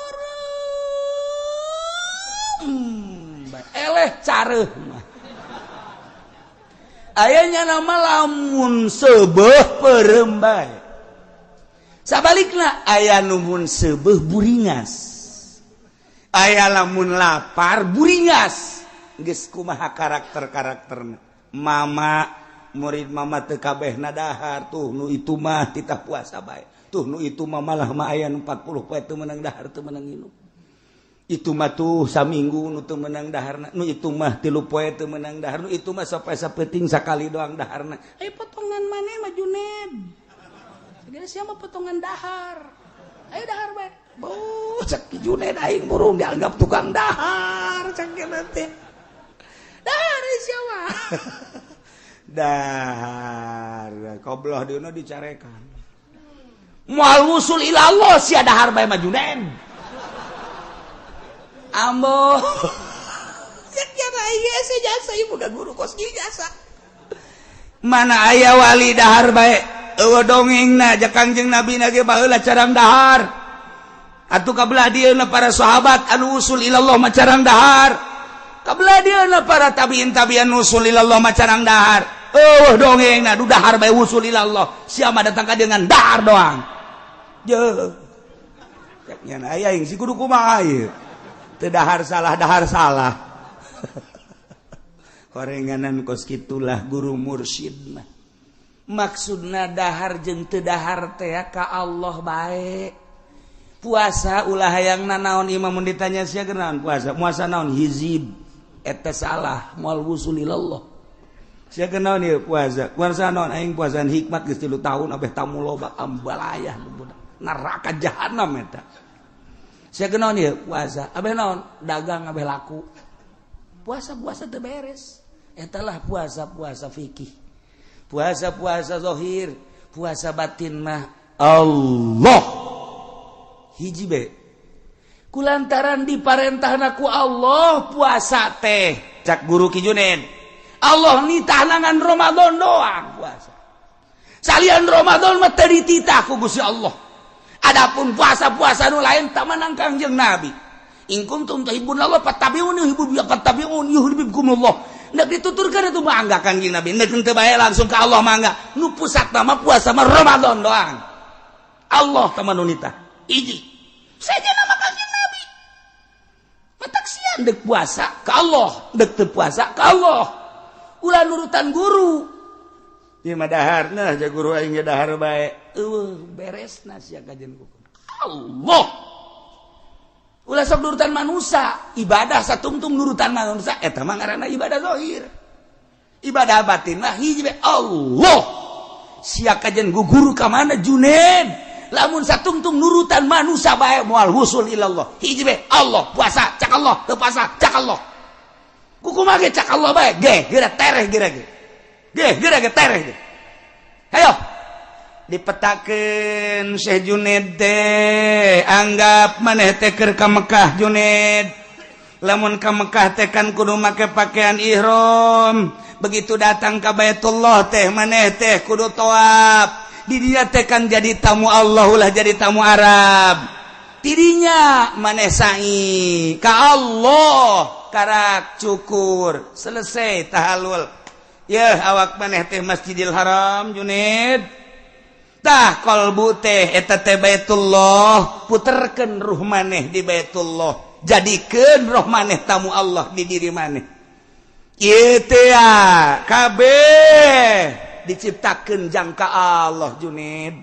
Speaker 1: eleh careuh mah. Aya nya nama lamun seubeuh peureum bae. Sabalikna aya nu mun seubeuh buringas. Aya lamun lapar buringas. Geus kumaha karakter-karakterna. Mama murid mama teu kabehna dahar tuh nu itu mah titah puasa bae tuh nu itu mah malah mah aya nu 40 poe teu meunang dahar teu meunang nginum itu mah tuh saminggu nu teu meunang daharna nu itu mah 3 poe teu meunang dahar nu itu mah sampai sapeuting sakali doang daharna. Ayo potongan maneh mah Juned segala sia mah potongan dahar ayo dahar bae. Beuh cek Juned aing burung dianggap tukang dahar cek teh.
Speaker 2: Dahar kobloh dieuna dicarekan.
Speaker 1: Moal wusul ila Allah sia dahar bae mah Junaid. Ambo. Jasa ieu boga guru kos kieu jasa.
Speaker 2: Mana aya wali dahar bae? Eueuh dongengna ja Kangjeng Nabi na ge baheula carang dahar. Atuh kabelah dieuna para sahabat anu usul ilallah mah carang dahar. Kabelah dieuna para tabiin tabian usul ilallah mah carang dahar. Eueuh dongengna du dahar bae usul ilallah. Sia mah datang ka dengan dahar doang. Jeuh. Cek nya aya yang si kudu kumaha ieu. Teu dahar salah, dahar salah. Horenganan kos kitulah guru mursyid mah.
Speaker 1: Maksudna dahar jeung teu dahar teh ka Allah bae. Puasa ulah hayang nanaon imam mun ditanya sia naon puasa? Puasa naon hizib. Eta salah, moal wusul ilallah.
Speaker 2: Sia naon ieu puasa? Puasa naon aing puasaan hikmat geus 3 tahun abeh tamu loba ambalayah budak. Neraka jahanam eta.
Speaker 1: Sia naon ieu puasa? Abeh naon? Dagang abeh laku. Puasa-puasa teu beres. Etalah puasa-puasa fikih. Puasa-puasa zahir, puasa batin mah
Speaker 2: Allah.
Speaker 1: Hiji be. Kulantaran diparentahna ku Allah puasa teh,
Speaker 2: cak guru Ki Junaid.
Speaker 1: Allah nitah ngan Ramadan doang puasa. Salian Ramadan mah teu dititah ku Gusti Allah. Adapun puasa-puasa nu lain tak menang Kangjeng Nabi. In kuntum tuhibbunallah fattabi'uni fattabi'uni yuhibbukumullah. Nek dituturkan itu mangga Kangjeng Nabi. Nek henteu bae langsung ke Allah mangga. Nu pusat mah puasa mah Ramadan doang. Allah teman nitah. Hiji. Saja nama Kangjeng Nabi. Matak sian dek puasa ke Allah, dek teu puasa ke Allah. Ulah nurutan guru.
Speaker 2: Ieu mah dahar nah ja guru aing ge dahar bae.
Speaker 1: Eueuh beresna sia kajian kuku. Allah. Ulah sok nurutan manusia, ibadah satungtung nurutan manusia eta mah ngaranna ibadah zahir. Ibadah batin mah hiji bae Allah. Sia kajian guru ka mana Junaid? Lamun satungtung nurutan manusia bae moal wusul ilallah. Hiji bae Allah, puasa cak Allah, teu puasa cak Allah. Kukumaha ge cak Allah bae, ge geura tereh geura ge. Ge geura ge tereh ge. Hayo
Speaker 2: dipetakeun Syekh Junaid teh, anggap maneh teh keur ka Mekah Junaid. Lamun ka Mekah teh kan kudu make pakaian ihram. Begitu datang ka Baitullah teh maneh teh kudu tawaf. Di dinya teh kan jadi tamu Allah ulah jadi tamu Arab. Tidinya maneh sa'i ka Allah karak cukur selesai tahalul. Yeuh awak maneh teh Masjidil Haram Junaid. Tah kolbu teh eta teh Baitullah, puterkeun ruh maneh di Baitullah, jadikeun roh maneh tamu Allah di diri maneh. Ieu teh kabeh diciptakeun jangka Allah Junaid.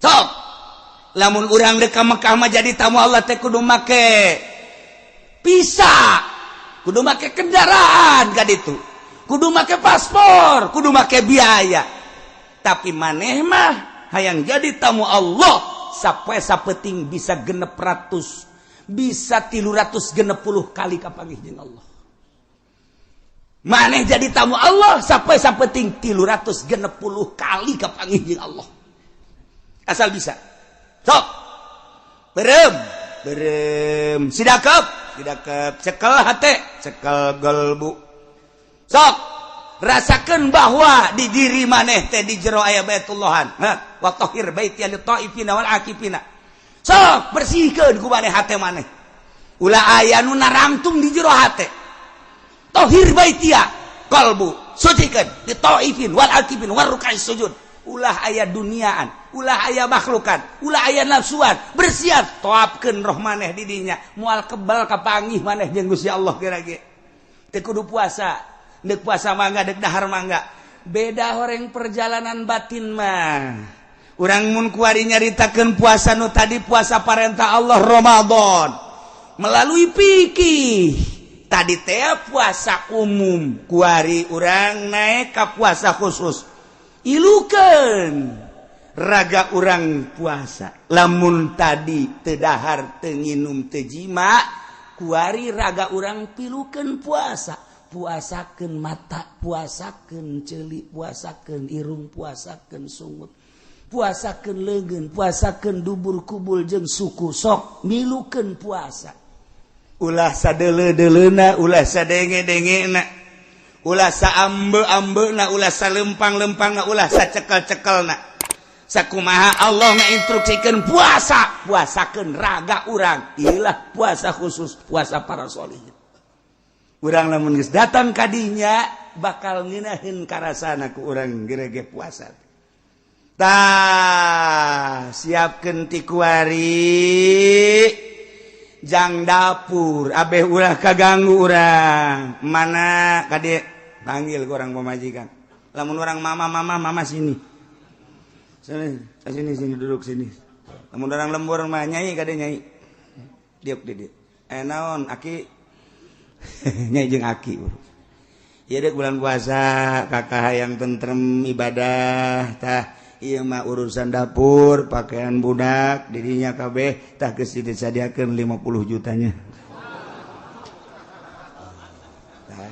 Speaker 2: Sok lamun urang dek ka Mekah mah jadi tamu Allah teh kudu make visa, kudu make kendaraan ka ditu, kudu make paspor, kudu make biaya. Tapi maneh mah hayang jadi tamu Allah sapoe sapeting bisa 600, bisa 360 kali kapanggih jeung Allah. Maneh jadi tamu Allah sapoe sapeting 360 kali kapanggih jeung Allah. Asal bisa. Sok. Berem, berem, sidakep, sidakep, cekel hate, cekel gelbu. Sok rasakan bahwa di diri maneh teh di jero aya Baitullahan. Ha, wa tahhir baiti lit taifina wal akifina. Sok bersihkeun ku maneh hate maneh. Ulah aya nu narangtung di jero hate. Tahhir baitia qalbu, sucikeun li taifin wal akifin war ruk'is sujud. Ulah aya duniaan, ulah aya makhlukan, ulah aya nafsuan, bersiap toapkeun roh maneh di dinya, moal kebal kapanggih maneh jeung Gusti Allah geura ge. Teu kudu puasa, dek puasa mangga, dek dahar mangga. Beda horeng perjalanan batin mah. Urang mun kuari nyaritakeun puasa nu tadi puasa parentah Allah Ramadan melalui fikih. Tadi teh puasa umum, kuari urang naik ka puasa khusus. Ilukeun raga urang puasa. Lamun tadi teu dahar, teu nginum, teu jima, kuari raga urang pilukeun puasa.
Speaker 1: Puasakeun mata, puasakeun ceuli, puasakeun irung, puasakeun sungut, puasakeun leungeun, puasakeun dubur kubul jeung suku. Sok milukeun puasa, ulah sadeuleu-deuleuna, ulah sadenge-dengena, ulah saambe-ambena, ulah salempang-lempangna, ulah sacekel-cekelna. Sakumaha Allah ngainstruksikeun puasa, puasakeun raga urang. Ilah puasa khusus, puasa para sholihin. Urang lamun geus datang kadinya bakal ngeunaheun karasana ku urang gerege puasa. Tah, siapkeun ti kuari jang dapur abeh ulah kaganggu urang. Mana kade panggil ku orang pemajikan. Lamun orang mama, mama, mama, sini sini sini sini, duduk sini. Lamun orang lembur mah nyai, kade nyai, diuk di dieu. Eh, naon aki? Nyai jeung aki. Ieu dek bulan puasa, kakak hayang tentrem ibadah. Tah, ieu mah urusan dapur, pakaian budak dirinya kabeh, tah geus disadiakeun 50 jutanya. Tah.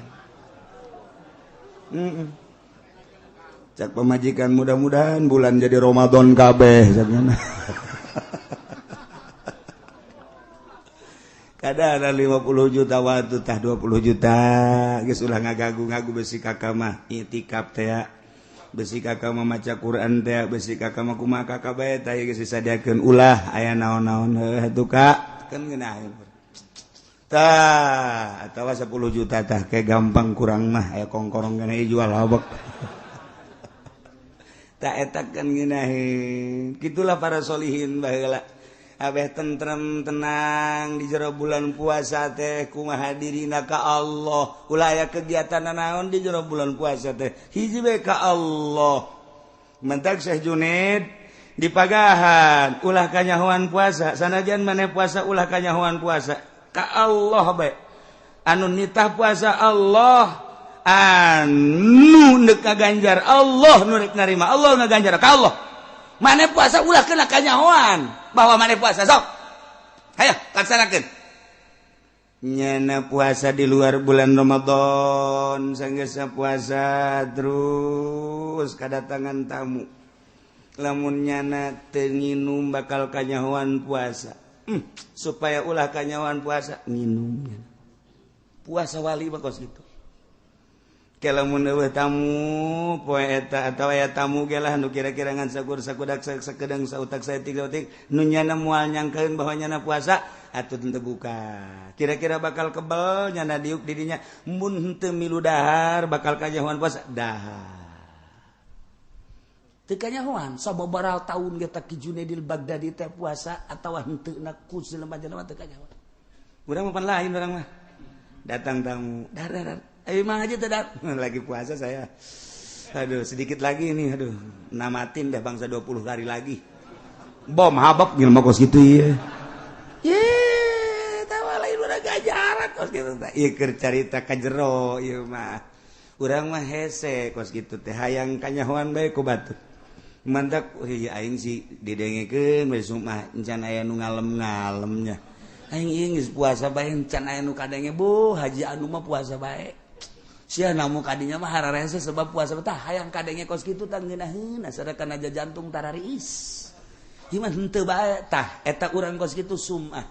Speaker 1: Cak pemajikan, mudah-mudahan bulan jadi Ramadan kabeh caknya. Kada ada 50 juta waktu, tah 20 juta geus, ulah ngagagu-ngagu. Besi kakak mah itikaf teh, besi kakak mah maca Quran teh, besi kakak mah kumaha kakak bae, tah geus disadiakeun, ulah aya naon-naon. Heuh atuh kak, kan ngeunaheun. Tah, atawa 10 juta, tah kayak gampang kurang mah aya kongkorong kana jual habek. Tak eta kan ngeunaheun. Kitulah para solihin baheula, abeh tentrem, tenang di jero bulan puasa teh. Kumaha dirina ka Allah, ulah aya kegiatan naon di jero bulan puasa teh, hiji bae ka Allah. Mentak Syekh Junaid dipagahan ulah kanyahoan puasa. Sanajan maneh puasa, ulah kanyahoan puasa, ka Allah bae. Anu nitah puasa Allah, anu neuk ngaganjar Allah, nu rek narima Allah, ngaganjar ka Allah. Maneh puasa ulah kena kanyahoan bahwa maneh puasa. Sok hayo laksanakeun. Nyana puasa di luar bulan Ramadan, sanggeusna puasa terus kadatangan tamu, lamun nyana teu nginum bakal kanyahoan puasa. Supaya ulah kanyahoan puasa, nginum. Puasa wali mah kos kitu. Lamun eueuh tamu poe eta atawa aya tamu ge lah nu kira-kira ngan sakur sakudak sakedeng sautak saeutik sautik, nu nyana moal nyangkeun bahwa nyana puasa, atuh teu buka. Kira-kira bakal kebel nyana diuk didinya, mun henteu milu dahar bakal kanyahoan puasa, dahar teu kanyahoan. Sababaraha taun ge Ki Junaidil Baghdadi teh puasa atawa henteu na ku jelema-jelema teu kanyahoan. Urang mah pan lain, urang mah datang tamu, dar dar. Ayo mang aja tidak lagi puasa saya. Aduh, sedikit lagi ini, aduh, namatin dah bangsa 20 hari lagi. Bom habak jelema kos kitu ieu. Ye, tawa lain urang gajaran kos kitu teh. Ieu keur carita ka jero ieu mah. Urang mah hese kos kitu teh, hayang kanyahoan bae ku batur. Mantak ieu aing sih didengekeun we mah encan aya nu ngalem-ngalemnya. Aing ieu geus puasa bae encan aya nu kadenge, bu haji anu mah puasa bae. Sia namu kadinya mah hararese sebab puasa tah hayang kadenge kos kitu tah ngeunaheun, asana kana jantung tarariis. Ieu mah henteu bae tah eta urang kos kitu sumah.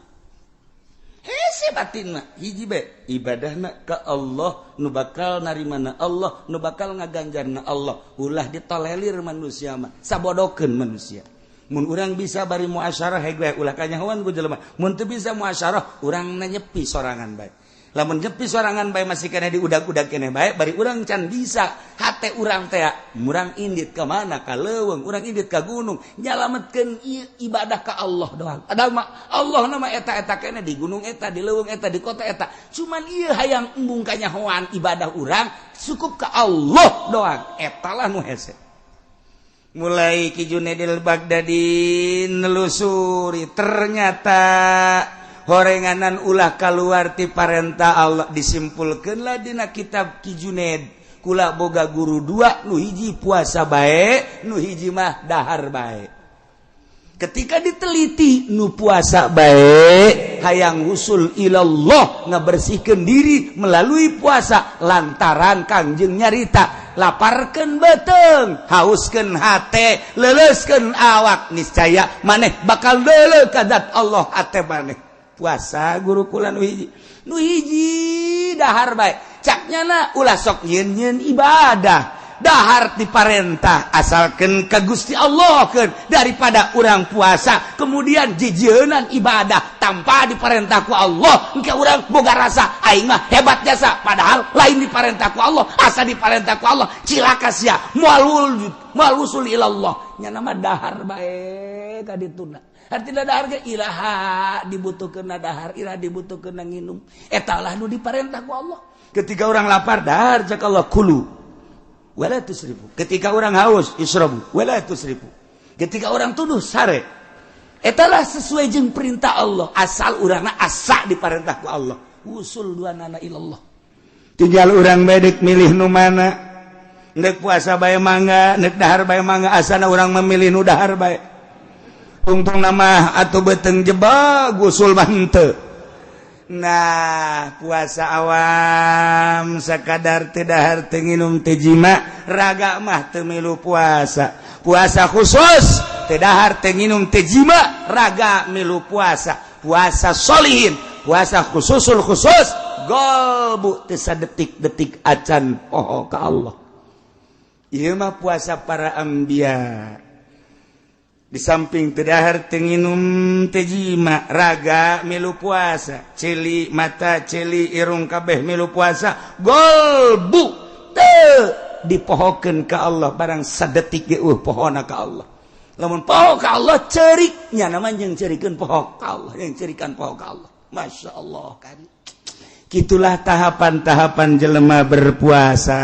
Speaker 1: Hese batin mah hiji bae ibadahna ka Allah, nu bakal narimana Allah, nu bakal ngaganjarna Allah. Ulah ditolelir manusia mah, sabodokeun manusia. Mun urang bisa bari muasyarah heg bae, ulah kanyahoan ku jelema. Mun teu bisa muasyarah, urang nyepi sorangan bae. Lamun nyepi sorangan bae masih kena diudag-udag keneh bae, bari urang can bisa hate urang teh murang indit ka mana, ka leuweung urang indit, ka gunung, nyalametkeun ibadah ka Allah doang. Ada mah Allah nama eta-eta keneh di gunung eta, di leuweung eta, di kota eta, cuman ieu hayang embung kanyahoan ibadah urang cukup ka Allah doang. Eta lah nu hese. Mulai Ki Junaidil Baghdadi nelusuri, ternyata horenganan ulah keluar ti parentah Allah. Disimpulkanlah dina kitab Ki Junaid, kula boga guru dua, nu hiji puasa bae, nu hiji mah dahar bae. Ketika diteliti, nu puasa bae. Hayang usul ilallah, ngabersihkeun diri melalui puasa, lantaran Kangjeng nyarita laparkeun beuteung, hauskeun hate, leuleuskeun awak, niscaya maneh bakal deuleu ka zat Allah hate maneh. Puasa guru kula nu hiji, nu hiji dahar bae. Cak nyana ulah sok nyeun-nyeun ibadah, dahar diparentah asalkan ke Gusti Allah keun, daripada urang puasa kemudian jijienan ibadah tanpa diperintah ku Allah. Engke urang boga rasa aing mah hebat jasa, padahal lain diperintah ku Allah. Asa diperintah ku Allah, cilaka sia, moal moal usul ilallah. Nya mah dahar bae ka dituna. Artinya dahar ge iraha dibutuhkeun dahar, iraha dibutuhkeun nginum, eta lah nu diparentah ku Allah. Ketika orang lapar, dahar, cak Allah, kulu wala tusrifu. Ketika orang haus, isrobu wala tusrifu. Ketika orang tunduh, sare. Etalah sesuai jeung perintah Allah, asal urangna asa diperintah ku Allah, usul dua nana ilallah. Tinggal urang bedek milih nu mana. Nek puasa bae mangga, nek dahar bae mangga, asana urang memilih nu dahar bae. Tungtung nama atau beteng jebak, gusul mah henteu. Nah, puasa awam sekadar teu dahar, teu nginum, teu jima, raga mah teu milu puasa. Puasa khusus teu dahar, teu nginum, teu jima, raga milu puasa. Puasa solihin, puasa khususul khusus, golbu teu sadetik-detik acan poho ka Allah. Ieu mah puasa para anbiya. Di samping teu dahar, teu nginum, teu jima, raga milu puasa, ceuli mata, ceuli irung, kabeh milu puasa, golbu teu dipohokeun ka Allah barang sadetik ge pohona ka Allah. Lamun poho ka Allah, cerik nya namanya, yang cerikeun poho ka Allah, yang cerikan poho ka Allah. Masya Allah kan. Gitulah tahapan-tahapan jelema berpuasa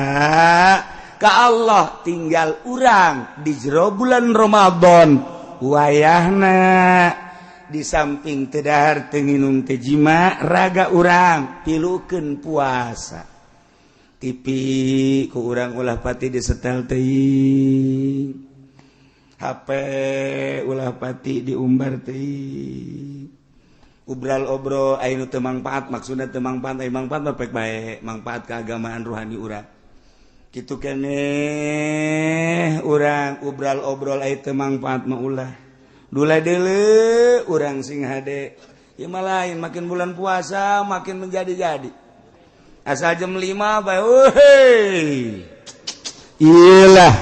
Speaker 1: ka Allah. Tinggal urang di jero bulan Ramadan wayahna, di samping teu dahar, teu nginum, teu jima, raga urang pilukeun puasa. TV ku urang ulah pati disetel teuing, HP ulah pati diumbar teuing, ubral obrol aya nu teu mangpaat. Maksudna teu mangpaat, aya mangpaat mah pek bae, mangpaat keagamaan ruhani urang kitu keneh. Urang ubral obrol aya teu mangpaat mah ulah. Dula deuleu urang sing hade. Ieu mah lain, makin bulan puasa makin menjadi-jadi. Asal jam 5 bae, euy, iyalah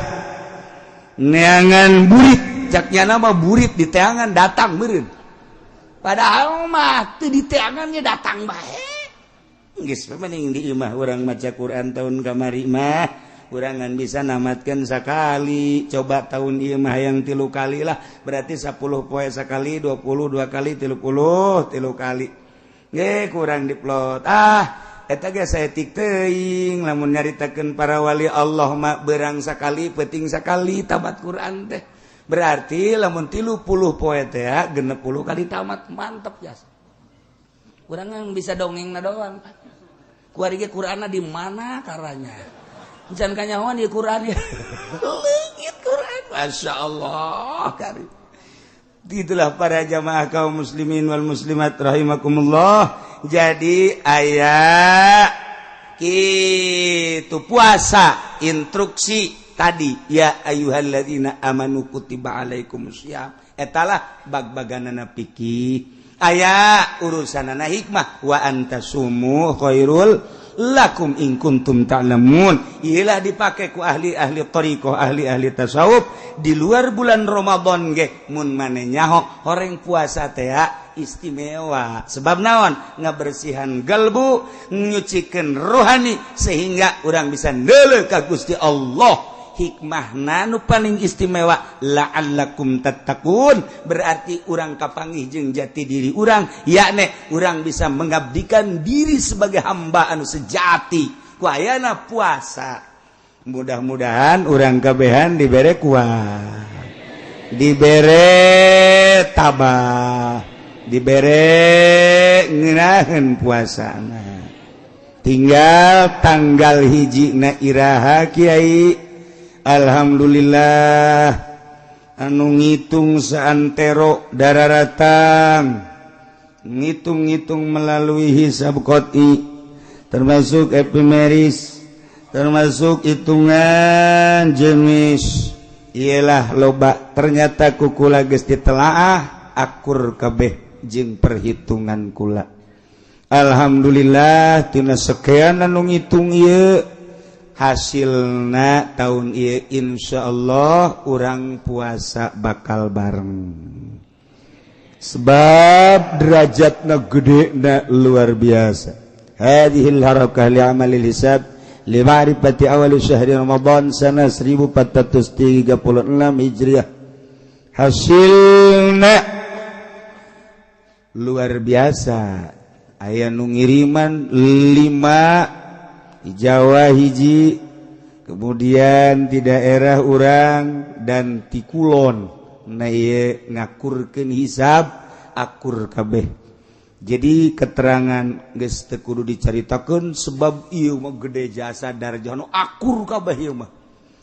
Speaker 1: neangan burit, caknya nama burit di teangan datang meureun, padahal mah teu diteangannya datang bae. Geus mending di imah urang maca Quran. Tahun kamari mah urang ngan bisa namatkeun sakali, coba tahun ieu mah yang 3 kali lah, berarti 10 poe sakali, 20 dua kali, 30 3 kali ge kurang diplot. Ah, eta ge saeutik teuing. Lamun nyaritakeun para wali Allah mah berang sakali, peuting sakali tamat Quran teh. Berarti lamun 30 poe teh 60 kali tamat, mantep jas. Urang bisa dongeng na doang. Kuari ge Qur'anna di mana karanya? Can kanyahoan di Quran ya. Leungit Quran. Masya Allah. Kari. Itulah para jamaah kaum muslimin wal muslimat rahimakumullah. Jadi aya kitu puasa, instruksi tadi, ya ayyuhalladzina amanu kutiba alaikumusiyam. Etalah bag-baganana fikih. Aya urusanana hikmah, wa antasumu khairul lakum in kuntum ta'lamun. Iyalah dipake ku ahli-ahli thariqah, ahli-ahli tasawuf di luar bulan Ramadan ge. Mun mane nyaho horeng puasa teh istimewa, sebab naon? Ngabersihan galbu, nyucikeun rohani, sehingga urang bisa neuleuh ka Gusti Allah. Hikmah nu paling istimewa, la'allakum tattaqun, berarti urang kapanggih jeung jati diri urang, yakni urang bisa mengabdikan diri sebagai hamba anu sejati ku ayana puasa. Mudah-mudahan urang kabehan dibere kuat, dibere tabah, dibere ngeunaheun puasana. Tinggal tanggal 1 na iraha, Kiai? Alhamdulillah, anu ngitung saantero dararatang. Ngitung-ngitung melalui hisab qot'i, termasuk epimeris, termasuk hitungan jenis ialah loba. Ternyata ku kula geus ditelaah akur kabeh jeung perhitungan kula. Alhamdulillah, tina sekian anu ngitung ieu hasilna tahun ieu insyaallah urang puasa bakal bareng, sebab derajatna gede na luar biasa. Hadhil harakah li amalil hisab li ma'rifati awal syahri Ramadan sana 1436 Hijriah. Hasilna luar biasa. Aya nu ngiriman 5 di Jawa hiji, kemudian di daerah urang dan ti kulon. Nah, ieu ngakurkeun hisab akur kabeh. Jadi keterangan geus teu kudu dicaritakeun, sebab ieu mah gede jasa darajah nu akur kabeh ieu mah.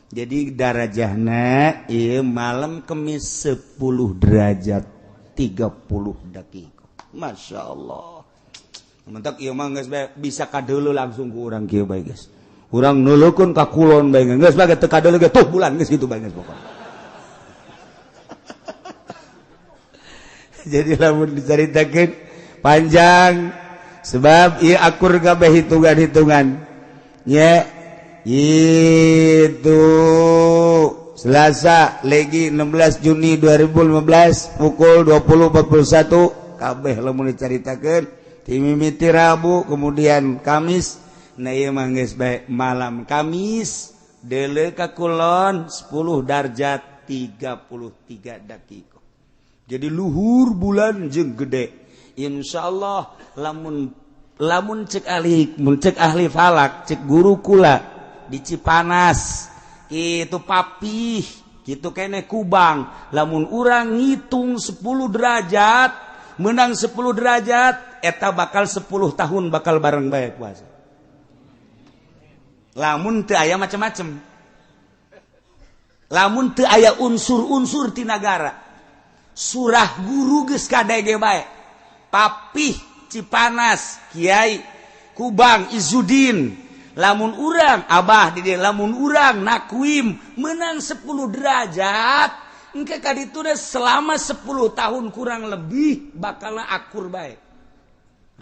Speaker 1: Jadi darajahna ieu malam Kemis 10 derajat 30 detik. Masya Allah. Mentak ieu mah geus bisa kadeuleu langsung ku urang kieu bae geus. Urang nulukeun ka kulon bae geus bae teu kadeuleu ge tuh bulan geus kitu bae geus pokona. Jadi lamun dicaritakeun panjang, sebab ieu akur kabeh hitungan-hitungan nya. Itu Selasa legi 16 Juni 2015 pukul 20.41 kabeh lamun dicaritakeun timimiti Rabu kemudian Kamis. Nah, ieu mah geus bae malam Kamis deuleu ka kulon 10 derajat 33 detik. Jadi luhur bulan jeung gede. Insyaallah lamun lamun cek ahli, mun cek ahli falak, cek guru kula di Cipanas itu papih gitu kene Kubang, lamun urang ngitung 10 derajat menang 10 derajat eta bakal 10 tahun bakal bareng bae puasa. Lamun teu aya macem-macem, lamun teu aya unsur-unsur ti nagara. Surah guru geus kadege bae. Papih Cipanas Kiai Kubang Izudin, lamun urang abah di dieu, lamun urang nakuim menang 10 derajat engke ka ditu selama 10 tahun kurang lebih bakal akur bae.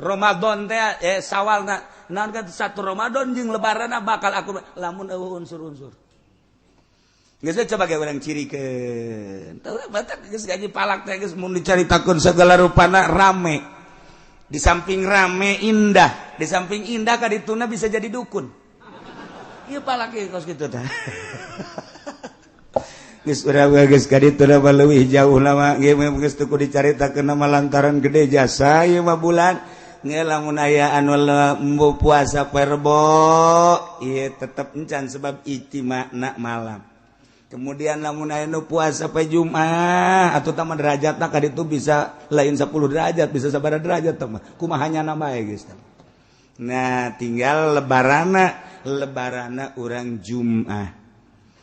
Speaker 1: Ramadan teh Sawalna naon kan satu Ramadan jeung lebaranna bakal akur bae lamun eueuh unsur-unsur. Geus coba ge urang cirikeun. Teu batak geus gaji palak teh geus mun dicaritakeun segala rupana rame. Di samping rame indah, di samping indah ka dituna bisa jadi dukun. Ieu palak ieu kos kitu tah. Geus urang geus ka dituna mah leuwih jauh lama ge geus teu kudu dicaritakeun nama lantaran gede jasa ieu mah bulan. Nge lamun aya anu embo puasa perbo ieu tetep encan sebab ijtima'na malam. Kemudian lamun aya nu puasa poe Jumat atau tama derajatna ka ditu bisa lain 10 derajat, bisa sabaraha derajat tah mah kumaha nyana bae geus. Nah, tinggal lebarana, lebarana urang Jumat.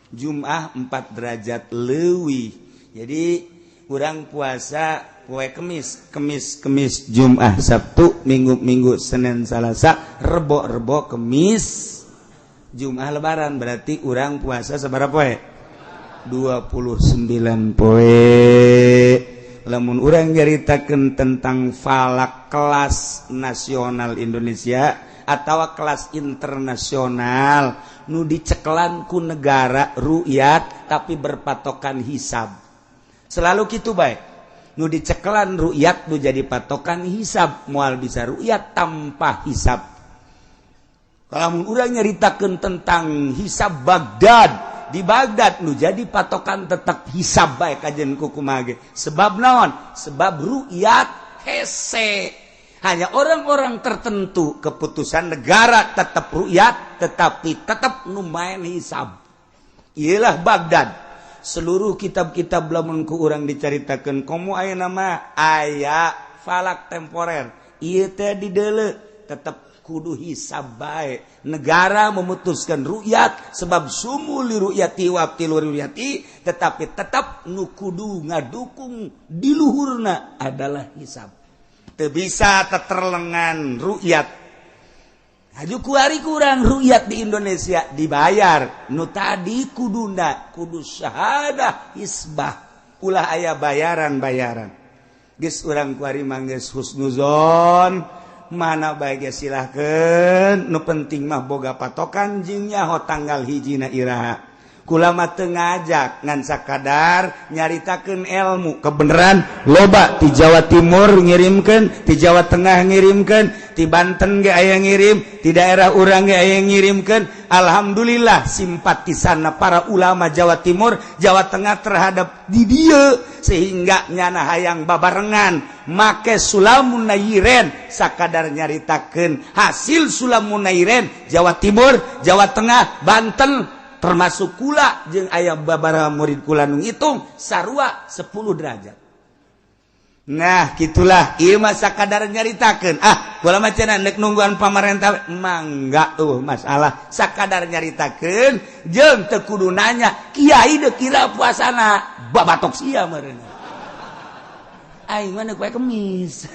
Speaker 1: Jumat 4 derajat leuwih. Jadi urang puasa poe Kemis, Kemis, Kemis, Jumat, Sabtu, Minggu, Minggu, Senin, Salasa, Rebo, Rebo, Kemis, Jumat lebaran. Berarti urang puasa sabaraha poe? 29 poe. Lamun urang nyaritakeun tentang falak kelas nasional Indonesia atau kelas internasional nu dicekelan ku negara ru'yat tapi berpatokan hisab. Selalu kitu bae. Nu dicekelan ru'yat nu jadi patokan hisab, moal bisa ru'yat tanpa hisab. Lamun urang nyaritakeun tentang hisab Baghdad, di Baghdad nu jadi patokan tetap hisab bae kajen kukumaha ge. Sebab naon? Sebab ru'yat hese. Hanya orang-orang tertentu keputusan negara tetap ru'yat tetapi tetap nu main hisab. Iyalah Baghdad. Seluruh kitab-kitab lamun ku urang dicaritakeun komo aya nama aya falak temporer. Ieu teh dideuleu tetap kudu hisab bae. Negara memutuskan ru'yat sebab sumu li ru'yati wa abtilu ru'yati, tetapi tetap nu kudu ngadukung di luhurna adalah hisab. Teu bisa teterlengan rukyat. Haju kuari kurang rukyat di Indonesia dibayar. Nu tadi kuduna kudu syahadah hisbah. Ulah aya bayaran-bayaran. Geus urang kuari mah geus husnuzon, mana bae ge silahkeun, nu penting mah boga patokan jeung nyaho tanggal hijina iraha. Kula mah teu ngajak ngan sakadar nyaritakeun ilmu kebenaran loba ti Jawa Timur ngirimkeun, ti Jawa Tengah ngirimkeun, ti Banten ge aya ngirim, ti daerah urang ge aya ngirimkeun. Alhamdulillah simpatisanna para ulama Jawa Timur, Jawa Tengah terhadap di dieu sehingga nyana hayang babarengan make Sulamun Nairen sakadar nyaritakeun hasil Sulamun Nairen Jawa Timur, Jawa Tengah, Banten termasuk kula jeung aya babaraha murid kula nu ngitung sarua 10 derajat. Nah, gitulah ieu mah sakadar nyaritakeun. Ah, kula mah cenah nek nungguan pamarentah mangga eueuh masalah sakadar nyaritakeun jeung teu kudu nanya kiai deuk kira puasana babatok sia meureun. Aing mah neuk poe Kemis.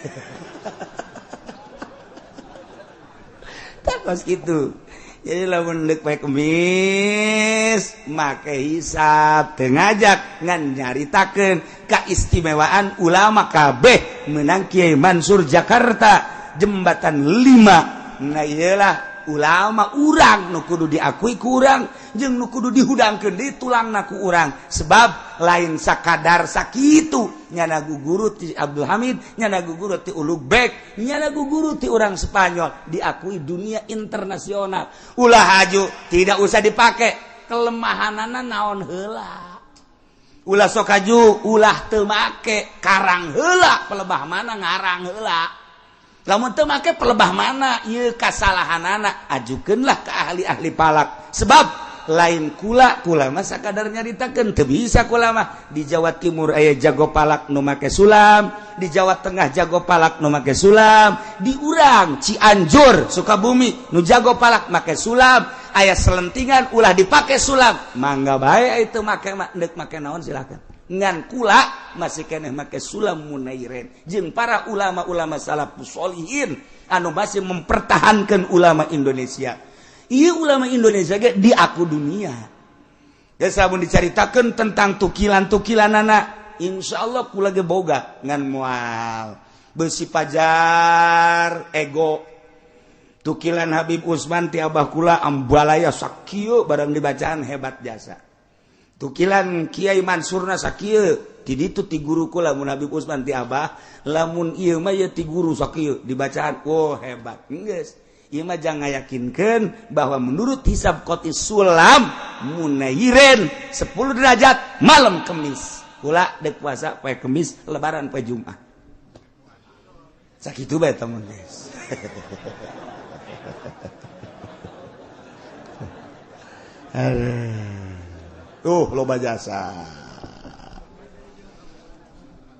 Speaker 1: Tah kos kitu. Jadi lamun deuk poe Kemis make hisab teu ngajak ngan nyaritakeun kaistimewaan ulama kabeh meunang Kiai Mansur Jakarta jembatan 5. Nah iyalah ulama urang nu kudu diakui ku urang jeung nu kudu dihudangkeun di tulangna ku urang sebab lain sakadar sakitu nyana guru ti Abdul Hamid, nyana guru ti Ulugbek, nyana guru ti urang Spanyol diakui dunia internasional. Ulah haju tidak usah dipake kelemahanana naon heula. Ulah sok haju ulah teu make karang heula pelebah mana ngarang heula. Lamun teu make pelebah mana ieu kasalahanana ajukeunlah ke ahli-ahli palak sebab lain kula kula mah sakadar nyaritakeun teu bisa kula mah. Di Jawa Timur aya jago palak nu make sulam, di Jawa Tengah jago palak nu make sulam, di urang Cianjur Sukabumi nu jago palak make sulam, aya selentingan ulah dipake sulam mangga bae itu make deuk make naon silakan. Ngan kula masih keneh make sulam munairen jeung para ulama-ulama salafus sholihin anu masih mempertahankan ulama Indonesia. Iya ulama Indonesia ge diaku dunia. Ya samun dicaritakeun tentang tukilan-tukilanana, insyaallah kula ge boga ngan moal beusi pajar ego. Tukilan Habib Usman ti abah kula ambalaya sakieu barang dibacaan hebat jasa. Tukilan Kiai Mansurna sakieu ti ditu ti guru kula mun Habib Usman ti abah, lamun ieu mah ye ti guru sakieu dibacaan oh hebat. Geus ieu mah jangan ngayakinkeun bahwa menurut hisab qoti sulam munairen 10 derajat malam Kemis. Kula deuk puasa poe Kemis, lebaran poe Jumat. Sakitu bae temen guys. Tuh loba jasa.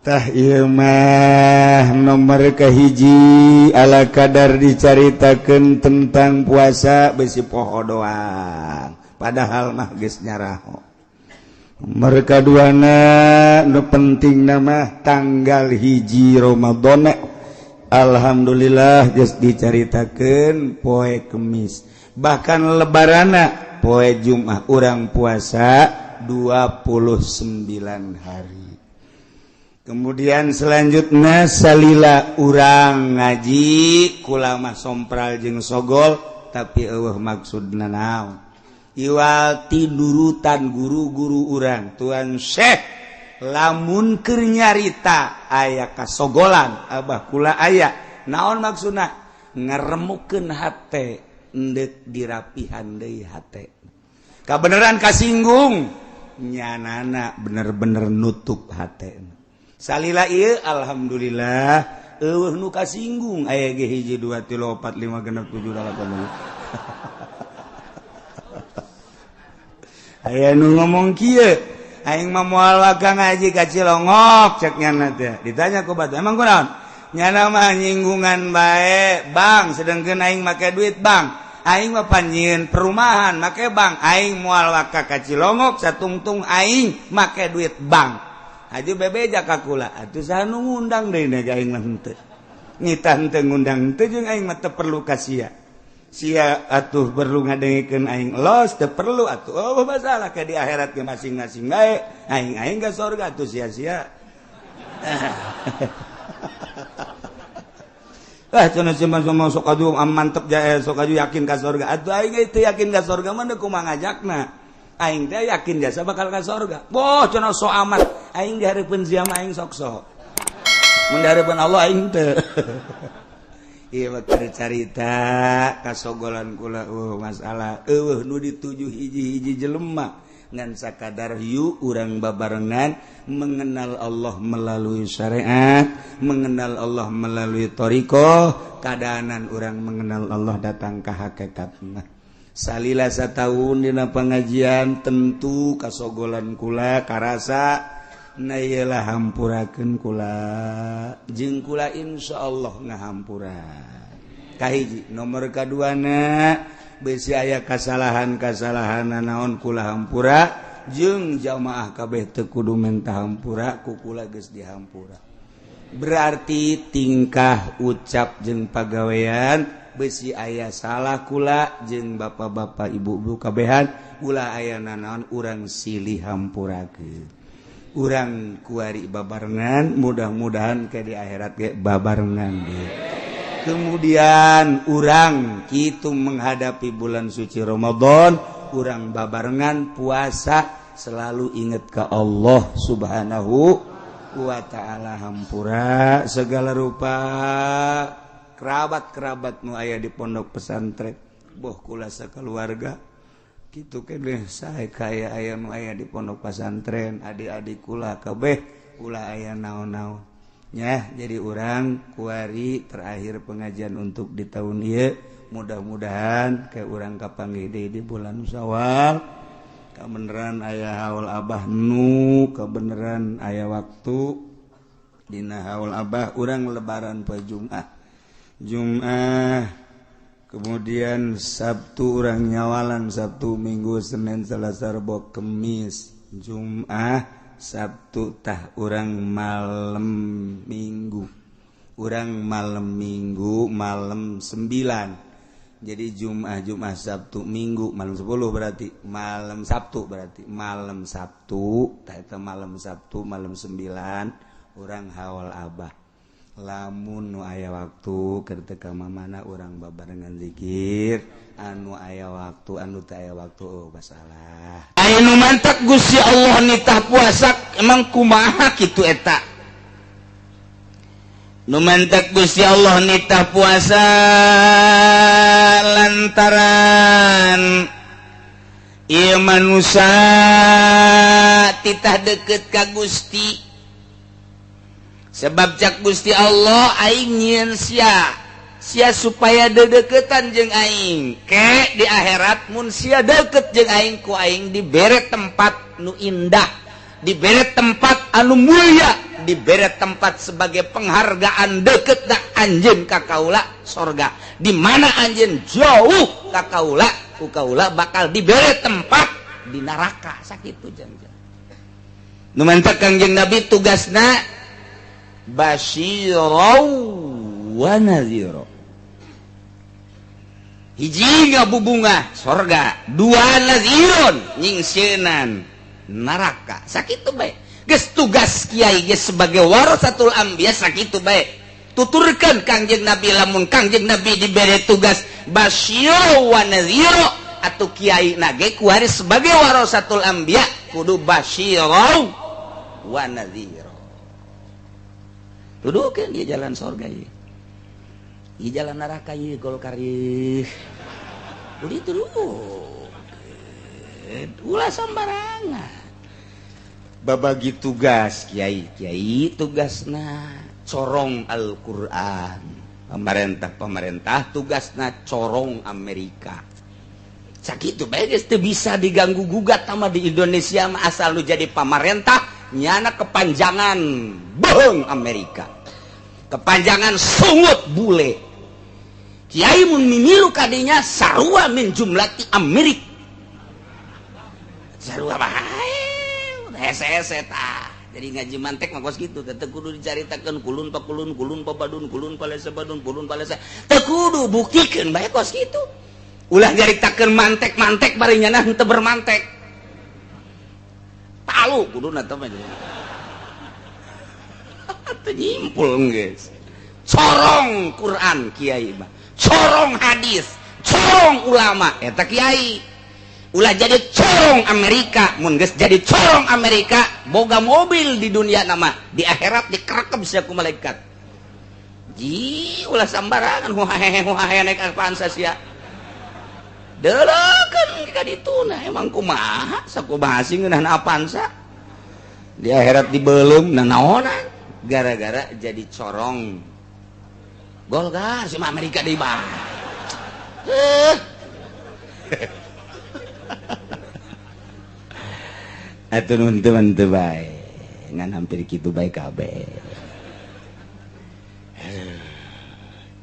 Speaker 1: Tah ieu mah nomor kahiji ala kadar dicaritakeun tentang puasa besi poho doang padahal mah geus nyaraho. Nomor kaduana nu penting mah tanggal 1 Ramadan. Alhamdulillah geus dicaritakeun poe Kemis, bahkan lebarana poe Jumat urang puasa 29 hari. Kemudian selanjutnya salila urang ngaji kula mah sompral jeung sogol tapi eueuh maksudna naon. Iwal tinurutan guru-guru urang Tuan Syekh lamun keur nyarita aya kasogolan abah kula aya naon maksudna ngaremukeun hate endek dirapihan deui hate. Kabeneran kasinggung nyanana bener-bener nutup hate. Salila ieu alhamdulillah eueuh nu kasinggung aya ge 1 2 3 4 5 6 7 8. Aya nu ngomong kieu aing mah moal waka ngaji ka Cilongok cek nyana teh. Ditanya ku batu emang kunaon? Nyana mah nyinggungan bae bang sedengkeun aing make duit bang. Aing mah panjieun perumahan make bang. Aing moal waka ka Cilongok satungtung aing make duit bang. Haji bebeja ka kula atuh saha nu ngundang deui na aing mah henteu. Nitah teu, ngundang teu, jeung aing mah teu perlu ka sia. Sia atuh perlu ngadengekeun aing, los teu perlu atuh. Oh, masalah ke di akhirat ge masing-masing bae. Aing aing ka surga atuh, sia-sia. Ah, cenah cuma cuma sok aju mantep jae, sok aju yakin ka surga. Atuh aing teu yakin ka surga mah kumaha ngajakna? Aing teh yakin jasa bakal ka surga. Boh, cenah sok amat. Aing di hareupeun sia mah aing sok sok. Mun di hareupeun Allah aing teu. Ieu mah keur carita kasogolan kula, masalah eueuh nu dituju hiji-hiji jelema, ngan sakadar yuk urang babarengan mengenal Allah melalui syariat, mengenal Allah melalui thoriqoh, keadaan urang mengenal Allah datang ke hakikat mah. Salila satahun dina pengajian, tentu kasogolan kula karasa na iyalah, hampurakeun kula jeung kula insyaallah ngahampura. Kahiji, nomor kaduana, besi aya kasalahan-kasalahan naon kula hampura, jeung jamaah kabeh teu kudu menta hampura ku kula, geus dihampura. Berarti tingkah ucap jeung pagawean besi aya salah kula jeung bapak-bapak, ibu-ibu kabehan, ulah aya nanaon, urang silih hampurakeun. Urang kuari babarengan, mudah-mudahan ke di akhirat ge babarengan ge. Kemudian urang kitu menghadapi bulan suci Ramadan, urang babarengan puasa, selalu ingat ke Allah Subhanahu wa Ta'ala. Hampura segala rupa kerabat-kerabat nu aya di pondok pesantren, boh kula sakeluarga kitu keneh sae kaya aya nu aya di pondok pesantren, adik-adik kula kabeh, ulah aya naon-naon ya. Jadi urang kuari terakhir pengajian untuk di tahun ieu, mudah-mudahan ke urang kapanggih deui di bulan Syawal. Kebenaran aya haul Abah, nu kebenaran aya waktu dina haul Abah, urang lebaran poe Jumat. Jumat, kemudian Sabtu urang nyawalan, Sabtu, Minggu, Senin, Selasa, Rebo, Kemis, Jumat, Sabtu, tah urang malam Minggu, urang malam Minggu malam 9. Jadi Jumat, Jumat, Sabtu, Minggu malam 10, berarti malam Sabtu, berarti malam Sabtu tah eta, malam Sabtu malam 9 urang haul Abah. Lamun nu aya waktu keur mana urang babarengan zikir, anu aya waktu, anu teu aya waktu, oh masalah. Aya nu mantak Gusti Allah nitah puasa emang kumaha kitu eta? Nu mantak Gusti Allah nitah puasa lantaran ieu manusia titah deket ka Gusti, sebab cak Gusti Allah, aing nyieun sia sia supaya dedeketan jeung aing. Ke di akhirat mun sia deket jeung aing, ku aing dibere tempat nu indah, dibere tempat anu mulia, dibere tempat sebagai penghargaan deket dak anjeun ka kaula, sorga. Di mana anjeun jauh ka kaula, ku kaula bakal dibere tempat di neraka. Sakitu jangan. Nu mantak Kangjeng Nabi tugasna basyirau wa nadhira. Hiji, ngabubungah sorga, dua, nadhiron, nyingsieunan neraka. Sakitu bae geus tugas kiai geus sebagai warasatul anbiya, sakitu bae tuturkeun Kangjeng Nabi. Lamun Kangjeng Nabi dibere tugas basyiro wa nadhiro, atau kiai nage kuari sebagai warasatul anbiya kudu basyiro wa nadhiro. Tuduhkeun dia jalan sorga ieu, ieu jalan neraka ieu, Golkar ieu. Udah dituduhkeun, ulah sembarangan babagi tugas. Kiai kiai tugasna corong Al-Quran, pemerintah pemerintah tugasna corong Amerika. Sakitu bae geus, teu bisa diganggu gugat sama di Indonesia mah. Asal lu jadi pamarentah, nyana kepanjangan bohong Amerika, kepanjangan sungut bule. Kiai mun mimilu kadinya sarua min jumlati Amerik, sarua bae hese-hese tah. Jadi ngaji mantek mah kos kitu teh teu kudu dicaritakeun kulun pa kulun, kulun pa badun, kulun pa lesa badun, kulun pa lesa. Teu kudu buktikeun bae kos kitu. Ulah nyaritakeun mantek-mantek bari nyana henteu bermantek. Palu kuduna teh mah. Teu nyimpul geus. Corong Quran kiai mah, corong hadis, corong ulama eta kiai. Ulah jadi corong Amerika, mun geus jadi corong Amerika boga mobil di dunia nama, di akhirat dikerekep sia ku malaikat. Ji ulah sambarangan huhahehe huhahehe naik Avanza sia. Deuleukeun ka dituna emang kumaha sakumaha sih ngeunah Avanza. Di akhirat dibeuleum nanaonan gara-gara jadi corong Golkar sama Amerika deui bah. Atuh nun teu teu bae. Ngan hampir kitu bae kabeh.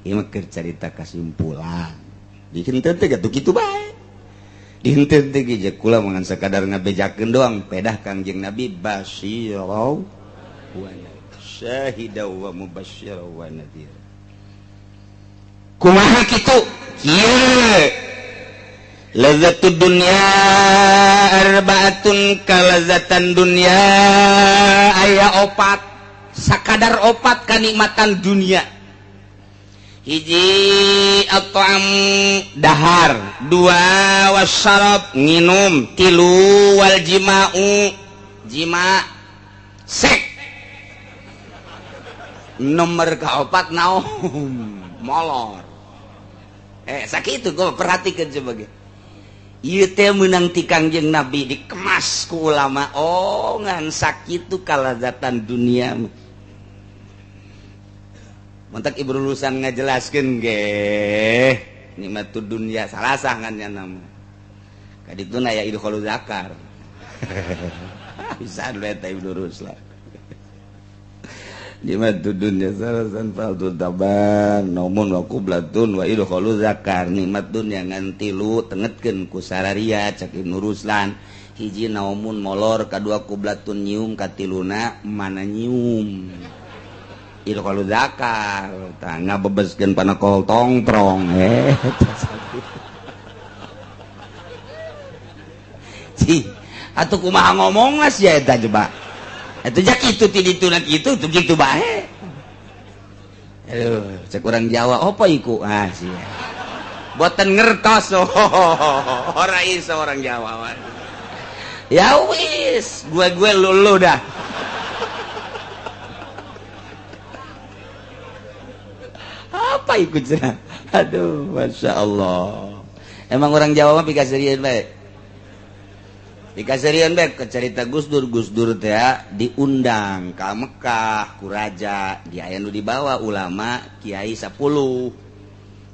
Speaker 1: Ieu mah keur carita kasimpulan. Dihenteu teh gatuh kitu bae. Dihenteu teh ge kula mah ngan sakadar ngabejakeun doang pedah Kangjeng Nabi basyirau wa syahida wa mubasysyira wa nadhir. Kumaha kitu? Kieu. Lazzatud dunya arbaatun kalazatan dunya aya opat, sakadar opat kanikmatan dunia. Hiji at-ta'am dahar, dua wasyarab nginum, tilu wal jima'u jima sek. Nomor kaopat naon? Molor. Sakitu gua perhatikan sebagai ieu teh meunang ti Kangjeng Nabi dikemas ku ulama. Oh ngan sakitu kalazatan dunia mah. Mantak ibu lulusan ngajelaskeun ge nikmatud dunya salasah ngan nya nama. Kadituna aya idkhulul zakar. Bisa eta Ibnu Ruslan. Nikmatud dunya salasan faltu taban naumun wa qublatun wa idkhulul zakar. Nikmat dunya ngan tilu tengetkeun ku sararia cak Ibnu Ruslan. Hiji naumun molor, kadua qublatun nyium, katiluna mana nyium. Idkhulul zakar tah ngabebeskeun panakol tongtrong. Cih, atuh kumaha ngomongna sia eta coba. Itu jak itu ti ditu na kitu tuh kitu bae. Aduh, cek urang Jawa apa iku? Ah sia. Boten ngertos. Ora iso orang Jawa. Ya wis, gue lulu dah. Apa ikut cenah? Aduh, Masya Allah. Emang orang Jawa mah pikaserian bae. Dikaserian bae ke cerita Gus Dur, Gus Dur teh diundang ka Mekah ku raja, di aya nu dibawa ulama kiai 10.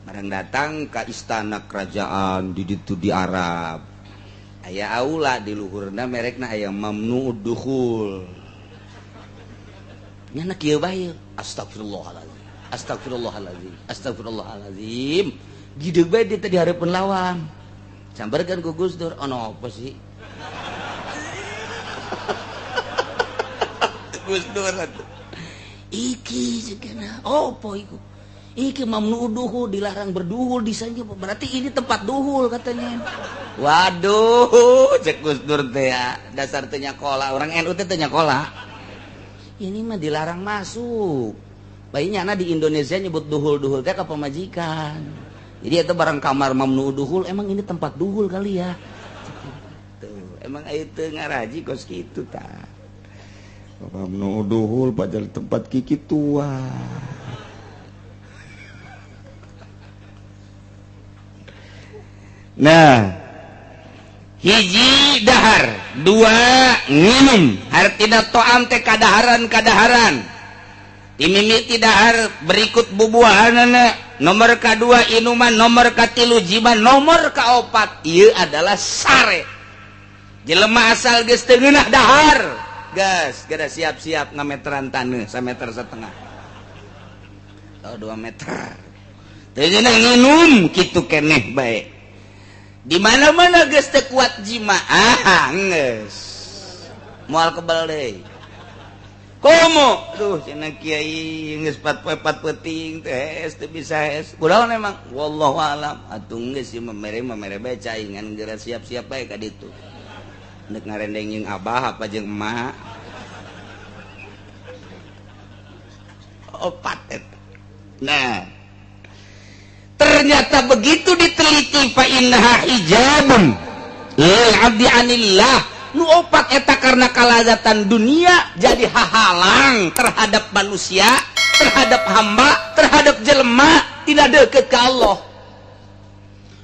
Speaker 1: Barang datang ka istana kerajaan di ditu di Arab. Aya aula di luhurna merekna aya mamnu'ud dukhul. Nyana kieu bae. Astagfirullahalazim. Astagfirullahalazim. Astagfirullahalazim. Gideg bae dia teh di hareupeun lawang. Sambarkeun ku Gus Dur, ono apa sih? Gus Dur iki segana opo iku iki mamnu duhul dilarang berduhul di sana, berarti ini tempat duhul katanya. Waduh, cek Gus Dur teh ya, dasar teh nyakola, orang NU teh nyakola. Ini mah dilarang masuk. Bayinya na di Indonesia nyebut duhul-duhul teh ka pamajikan. Jadi itu barang kamar mamnu duhul, emang ini tempat duhul kali ya. Tuh, emang itu ngaraji kos kitu tah. Mamnu duhul padahal tempat kiki tua. Nah, hiji dahar, dua nginum, artina to'am teh kadaharan-kadaharan. Dimimiti dahar berikut bubuahanana, nomor kadua inuman, nomor katilu jiman, nomor kaopat ieu adalah sare. Jelema asal geus teu ngeunah dahar, gas, gada siap-siap ngameteran taneuh sameter setengah. Oh, 2 meter. Teu ngeunah nginum kitu keneh bae. Di mana-mana geus teu kuat jima, ah geus. Moal kebal deui. Komo duh cenah kiai geus 4 poe 4 peuting teh teu bisa hees. Kunaon emang? Wallahu alam. Atuh geus ieu mah mere bae caingan geura siap-siap bae ka ditu. Nek ngarendeng jeung abah apa jeung emak. Opat eta. Nah, ternyata begitu diteliti fa innaha hijabun lil abdi anillah. Nu opat eta karena kalazatan dunia jadi hahalang terhadap manusia, terhadap hamba, terhadap jelema tidak deket ke Allah.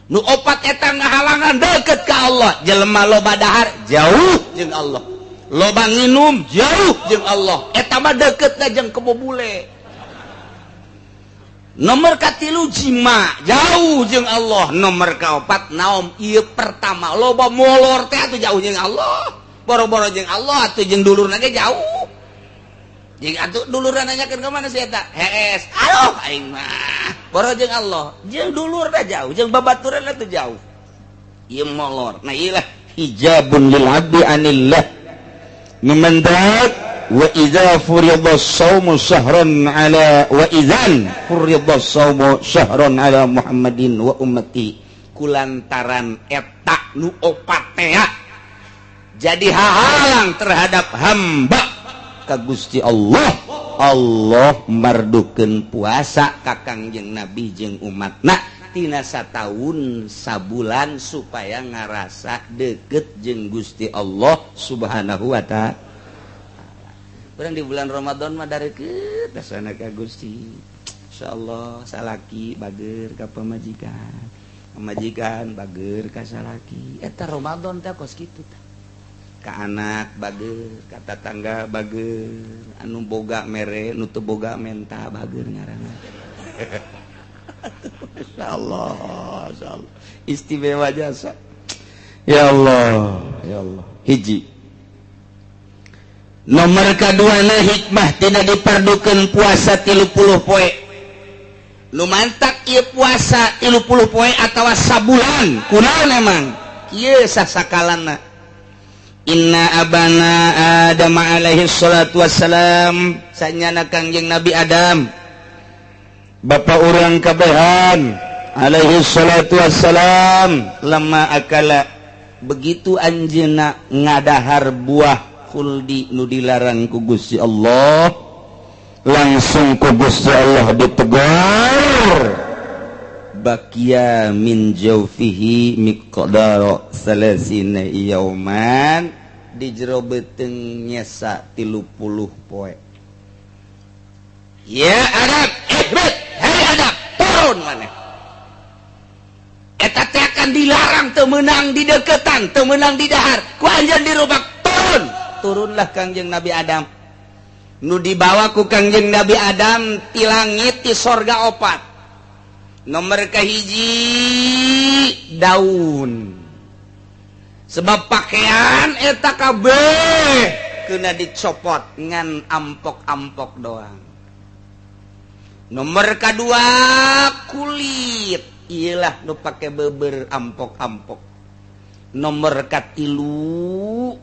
Speaker 1: Nu opat eta ngahalangan deket ke Allah, jelema loba dahar jauh jeung Allah, loba nginum jauh jeung Allah, eta mah deketna jeung kebo bule. Nomor katilu jima jauh jeung Allah, nomor kaopat naom ieu pertama loba molor teh atuh jauh jeung Allah, boro-boro jeung Allah atuh jeung dulurna ge jauh. Jeung atuh dulurna nanyakeun ka mana si eta? Hees, aduh aing mah boro jeung Allah, jeung dulurna jauh, jeung babaturanna teh jauh. Ieu molor. Nah ieu lah hijabun lil abdi anillah. Numandak wa idza furida shaumu syahran ala wa idzan furida shaumu syahran ala Muhammadin wa ummati, kulantaran eta nu opat teh jadi hahalang terhadap hamba ka Gusti Allah. Allah mardukeun puasa ka Kangjeng Nabi jeung umatna tina sataun sabulan supaya ngarasa deket jeung Gusti Allah Subhanahu wa ta'ala. Urang di bulan Ramadan mah dareukeut sana ka Gusti. Insyaallah salaki bager ka pamajikan, pamajikan bager ka salaki. Eta Ramadan teh kos kitu tah. Ka anak bager, ka tatangga bager, anu boga mere, nu teu boga menta bager ngaranna. Insyaallah, insyaallah. Istimewa jasa. Ya Allah, ya Allah. Hiji. Nomor kedua na hikmah tidak diperdukan puasa 30 poe. Nu mantak ieu puasa 30 poe atawa sabulan. Kunaon emang? Kieu sasakalana. Inna abana Adam alaihi salatu wassalam, sanyana Kangjeng Nabi Adam. Bapak urang kabehan alaihi salatu wassalam lama akala, begitu anjeunna ngadahar buah khuldi nu dilarang ku Gusti Allah, langsung ku Gusti Allah ditegur. Bakia min jaufihi miqdara salasina yauman, di jero beuteung nyesa 30 poe. Ya Adam, ihbit, hei Adam, turun maneh. Eta teh akan dilarang teu meunang di deketan, teu meunang di dahar, ku anjeun dirubak turun. Turunlah Kangjeng Nabi Adam. Nu dibawa ku Kangjeng Nabi Adam ti langit ti sorga opat. Nomor kahiji daun. Sebab pakaian eta kabeh kena dicopot ngan ampok-ampok doang. Nomor kedua kulit, iyalah nu pake beber ampok-ampok. Nomor katilu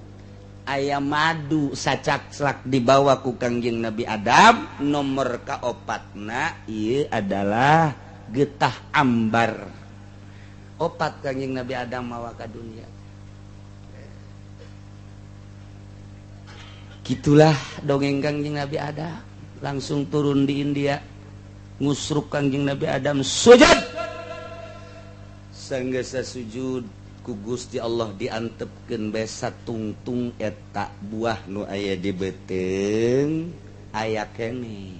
Speaker 1: ayam madu sacakslak dibawa ku Kangjeng Nabi Adam. Nomor kaopatna ieu adalah getah ambar. Opat Kangjeng Nabi Adam mawa ka dunia. Gitulah dongeng Kangjeng Nabi Adam. Langsung turun di India, ngusruk Kangjeng Nabi Adam sujud. Sanggeus sujud ku Gusti Allah diantepkeun bae satungtung eta buah nu aya di beuteung aya keneh.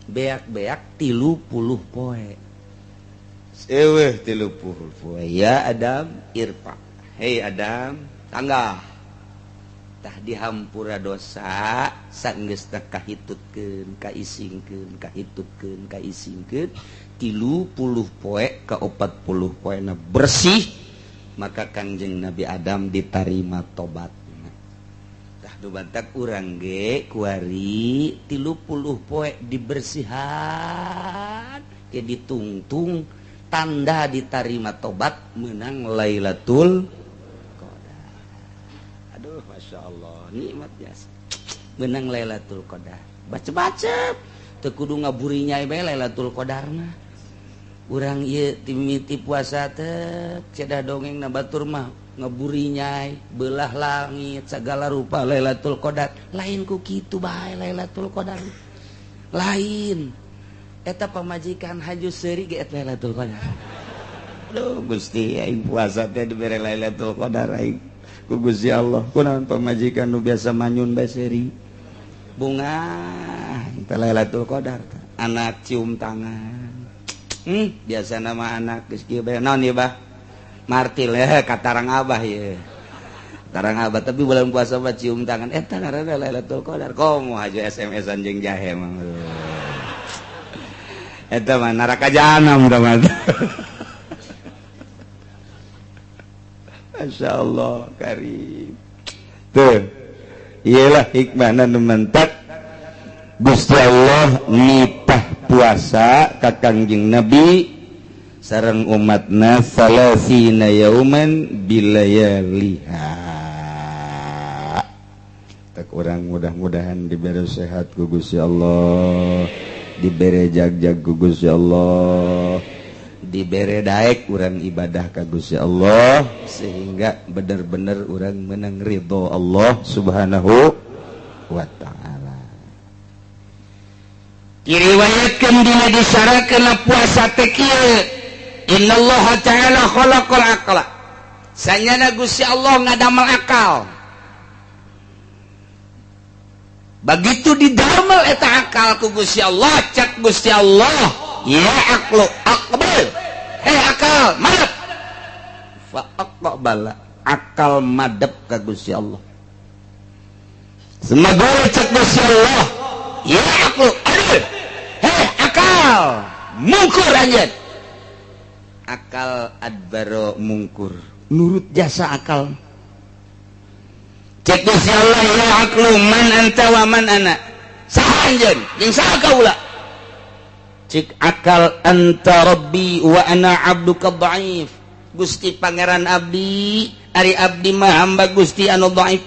Speaker 1: Beak-beak 30 poe. Eueuh 30 poe. Ya Adam irfa. Hei Adam, tangga. Tah dihampura dosa sanggeus teh kahitutkeun, kaisingkeun, kahitutkeun, kaisingkeun 30 poe ka 40 poena bersih, maka Kangjeng Nabi Adam ditarima tobatna. Tah nu bantak urang ge kuari 30 poe dibersihan ke ditungtung tanda ditarima tobat menang Lailatul Qadar. Aduh, Masya Allah, nikmat biasa. Menang Lailatul Qadar. Baca-baca teu kudu ngaburinya bae Lailatul Qadar mah. Urang ieu timiti puasa teh cedah dongeng na batur mah ngeburinyai belah langit segala rupa Lailatul Qadar. Lain ku kitu bae Lailatul Qadar. Lain eta pamajikan haju seuri ge eta Lailatul Qadar. Aduh Gusti aing puasa teh dibere Lailatul Qadar aing ku Gusti Allah. Kunaon pamajikan nu biasa manyun bae seuri. Bunga teh Lailatul Qadar. Anak cium tangan. Biasa nama anak geus kieu bae naon ieu bah? Martil ya katarang abah ye. Tarang abah tapi bulan puasa mah cium tangan eta ngaranna Lailatul Qadar. Komo haju SMS-an jeung jahe mah. Eta mah neraka jahanam tah mah. Masya Allah karim. Tuh iyalah hikmahna nu mentak Gusti Allah nitah puasa ka Kangjeng Nabi sareng umatna salasina yauman bilayaliha. Tak urang mudah-mudahan diberi sehat ku Gusti Allah, diberi jag-jag ku Gusti Allah, dibere daek urang ibadah ka Gusti Allah sehingga bener-bener urang menang ridho Allah Subhanahu wa ta'ala. Diriwayatkeun dina disarakeun puasa teh kieu, innallaha ta'ala khalaqal aqla. Sanyana Gusti Allah ngadamel akal. Begitu didamel eta akal ku Gusti Allah, cak Gusti Allah, ya aqlu aqbal. Hei akal, madep. Fa aqbala, akal madep ka Gusti Allah. Semagore cek Gusti Allah, ya aqlu adil. Hei akal, mungkur anjeun. Akal adbaro mungkur, nurut jasa akal. Cek Gusti Allah, ya aqlu man anta wa man ana. Saha anjeun, jeung saha kaula? Cik akal anta rabbi wa ana abduka dhaif. Gusti pangeran abdi, ari abdi mah hamba Gusti anu dhaif.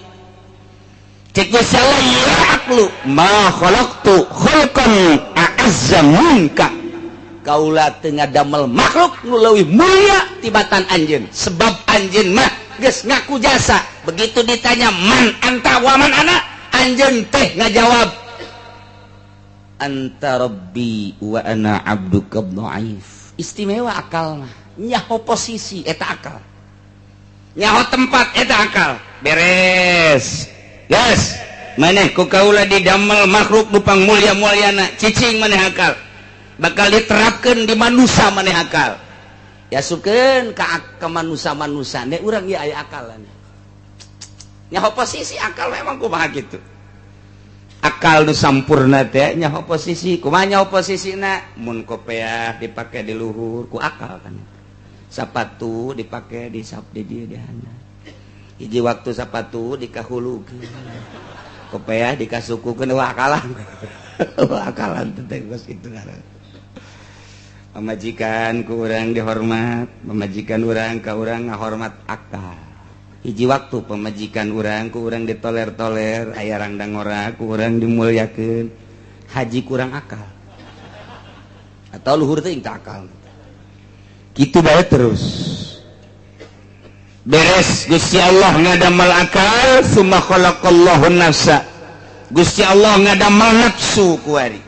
Speaker 1: Cik Gusti Allah, ya aqlu ma khalaqtu khalqan a'azza minka. Kaula teu ngadamel makhluk nu leuwih mulia tibatan anjeun, sebab anjeun mah geus ngaku jasa. Begitu ditanya man anta wa man ana, anjeun teh ngajawab anta rabbi wa ana abduka dhaif. Istimewa akal mah, nyaho posisi eta akal, nyaho tempat eta akal. Beres. Yes, maneh ku kaula didamel makhluk nu pangmulia-muliana, cicing maneh akal. Bakal diterapkeun di manusia maneh akal. Yasupkeun ka manusia-manusia ne urang ieu aya akalan. Nyaho posisi akal memang kumaha kitu. Akal nu sampurna teh nyaho posisi, kumaha nyaho posisina? Mun kopeah dipake di luhur ku akal kan. Sapatu dipake di sap di dieu di handap. Hiji waktu sapatu dikahulukeun. Kopeah dikasukukeun wah akalan. Wah akalan teh geus kitu ngaran. Pamajikan ku urang dihormat, pamajikan urang ka urang ngahormat akal. Hiji waktu pamajikan urang ku urang ditoler-toler, aya rangdang ngora ku urang dimuliakeun. Haji kurang akal. Atau luhur teh teu akal. Kitu bae terus. Beres Gusti Allah ngadamel akal, summa khalaqallahu nafsa. Gusti Allah ngadamel nafsu kuari.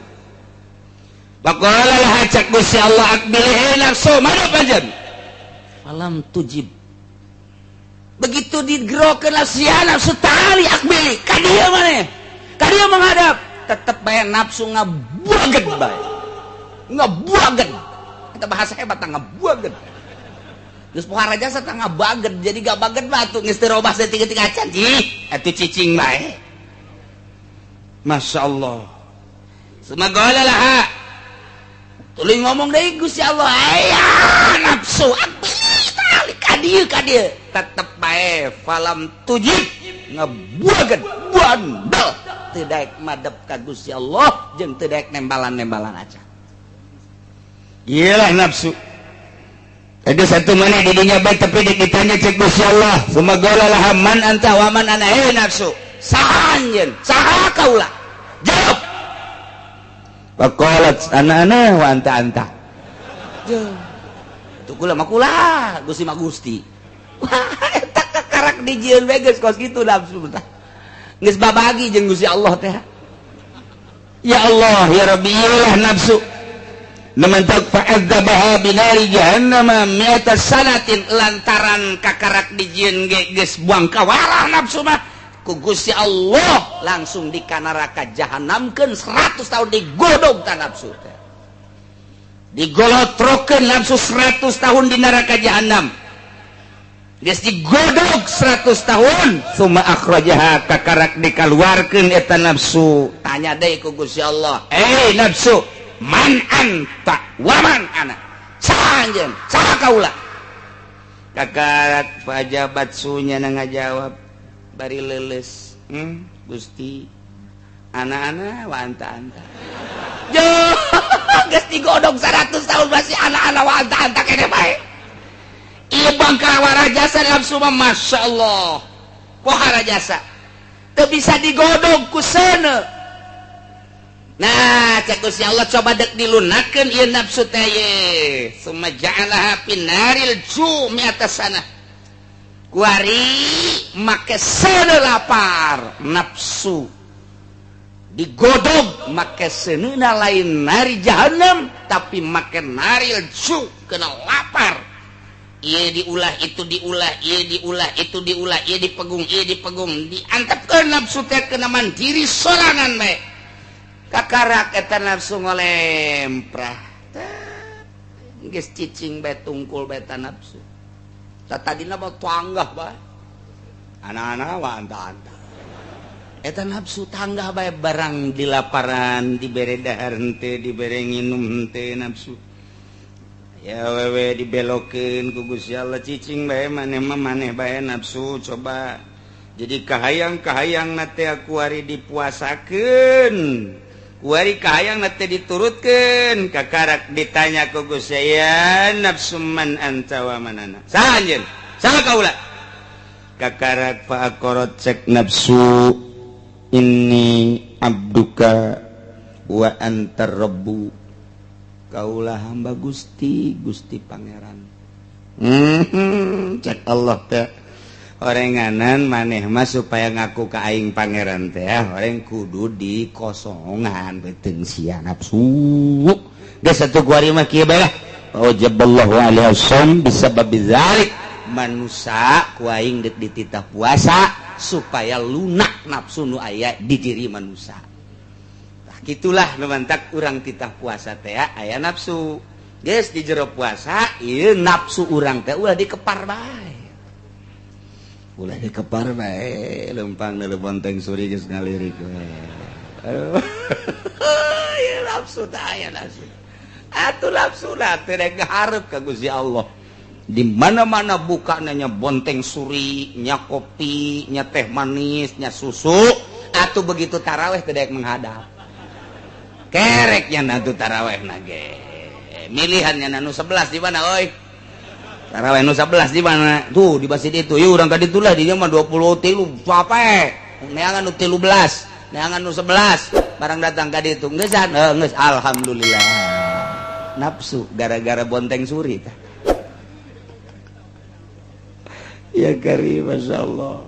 Speaker 1: Faqala laha cak Gusti Allah aqbilihi nafsu madep anjeun. Falam tujib. Begitu digerokeun nafsu ya nafsu tali akbili ka dieu maneh. Ka dieu menghadap, tetep bae nafsu ngabuageun bae. Ngabuageun. Eta bahasa hebat ngabuageun. Geus pohara jasa tah ngabageun, jadi gabageun mah atuh geus teu robah saeutik-eutik acan. Ih, atuh cicing bae. Masya Allah. Sumagala laha. Tuluy ngomong deui Gusti Allah, aya nafsu akbili tali ka dieu ka dieu. Tetep bae falam tujib ngebuageun bandel teu daek madep ka Gusti Allah jeung teu daek nembalan-nembalan acan. Iyalah nafsu. Ada satu mana di dunia baik tapi ditanya cek Gusti Allah. Sumagala laha man anta wa man ana, eh nafsu. Saha anjeun? Saha kaula? Jawab. Faqalat ana ana wa anta anta. Tuh kula mah kula, Gusti mah Gusti. Wah, eta kakarak dijieun we geus kos kitu nafsu tah. Geus babagi jeung Gusti Allah teh. Ya Allah, ya Rabbi, iyalah nafsu. Nementak fa'adzabaha binari jahannama mi'ata sanatin, lantaran kakarak dijieun ge geus buang kawarah nafsu mah ku Gusti Allah langsung di neraka jahanamkeun 100 tahun digodog ta nafsu teh. Digolotrokeun nafsu 100 tahun di neraka jahanam. Geus digodog 100 tahun, summa akhrajaha, kakarak dikaluarkeun eta nafsu. Tanya deui ku Gusti Allah, "Eh nafsu, man anta wa man ana?" Saha anjeun? Saha kaula? Kakarak fajabat sunya na ngajawab bari leuleus, Gusti, ana ana wa anta anta." Jo, geus digodog 100 tahun masih ana ana wa anta anta kene bae. Ieu bangkawara jasa nafsu mah, Masya Allah. Pohara jasa teu bisa digodog ku seuneu. Nah, cek Gusti Allah, coba dek dilunakeun ieu nafsu teh ye. Summa ja'alaha finaril ju mi'ata sanah. Kuari make seuneu lapar nafsu digodog make seuneuna lain nari jahanam tapi make naril ju, kena lapar. Ieu diulah, itu diulah, ieu diulah, itu diulah, ieu dipegung, ieu dipegung, diantepkeun nafsu teh kena mandiri sorangan bae. Kakarak eta nafsu ngolemprah. Geus cicing bae, tungkul bae eta nafsu. Tadina mah tanggah bae. Ana-ana wa anta-anta. Eta nafsu tanggah bae barang dilaparan, dibere dahar henteu, dibere nginum henteu nafsu. Ya wewe dibelokeun ku Gusti Allah, cicing bae maneh mah, maneh bae nafsu coba. Jadi kahayang-kahayang na teh kuari dipuasakeun. Kuari kahayang na teh diturutkeun. Kakarak ditanya ku Gusti, "Ya nafsu, man anta wa man ana?" Saha anjeun? Saha kaula? Kakarak fa'aqorot, cek nafsu, "Inni abduka wa antar rabbu." Kaulah hamba Gusti, Gusti Pangeran. Cek Allah teh, orenganan maneh mah supaya ngaku ka aing pangeran teh orang kudu dikosongan beuteung sia nafsu. Geus satu kuari mah kieu bae lah. Wajaballahu alaihi wasallam bisabab dzalik, manusa ku aing deuk dititah puasa supaya lunak nafsu nu aya di diri manusia. Tah gitulah nu mantak urang titah puasa teh aya nafsu. Geus di jero puasa ieu nafsu urang teh ulah dikepar bae. Ulah dikepar bae, lempang dari bonteng suri geus ngalirik we. Aduh. Ieu nafsu teh aya nafsu. Atuh nafsu lah teh rek ngahareup ka Gusti Allah. Di mana-mana buka nanya bonteng suri, nya kopi, nya teh manis, nya susu, atuh begitu taraweh teh menghadap. Kereknya nanti taraweh nage. Milihannya nu 11 di mana oi? Taraweh nu 11 di mana? Tuh di masjid itu. Yuk urang ka ditu lah, dinya mah 23 capek. Neangan nu 13, neangan nu 11. Barang datang ka ditu geus geus alhamdulillah. Nafsu gara-gara bonteng suri tah. Ya karim, Masya Allah.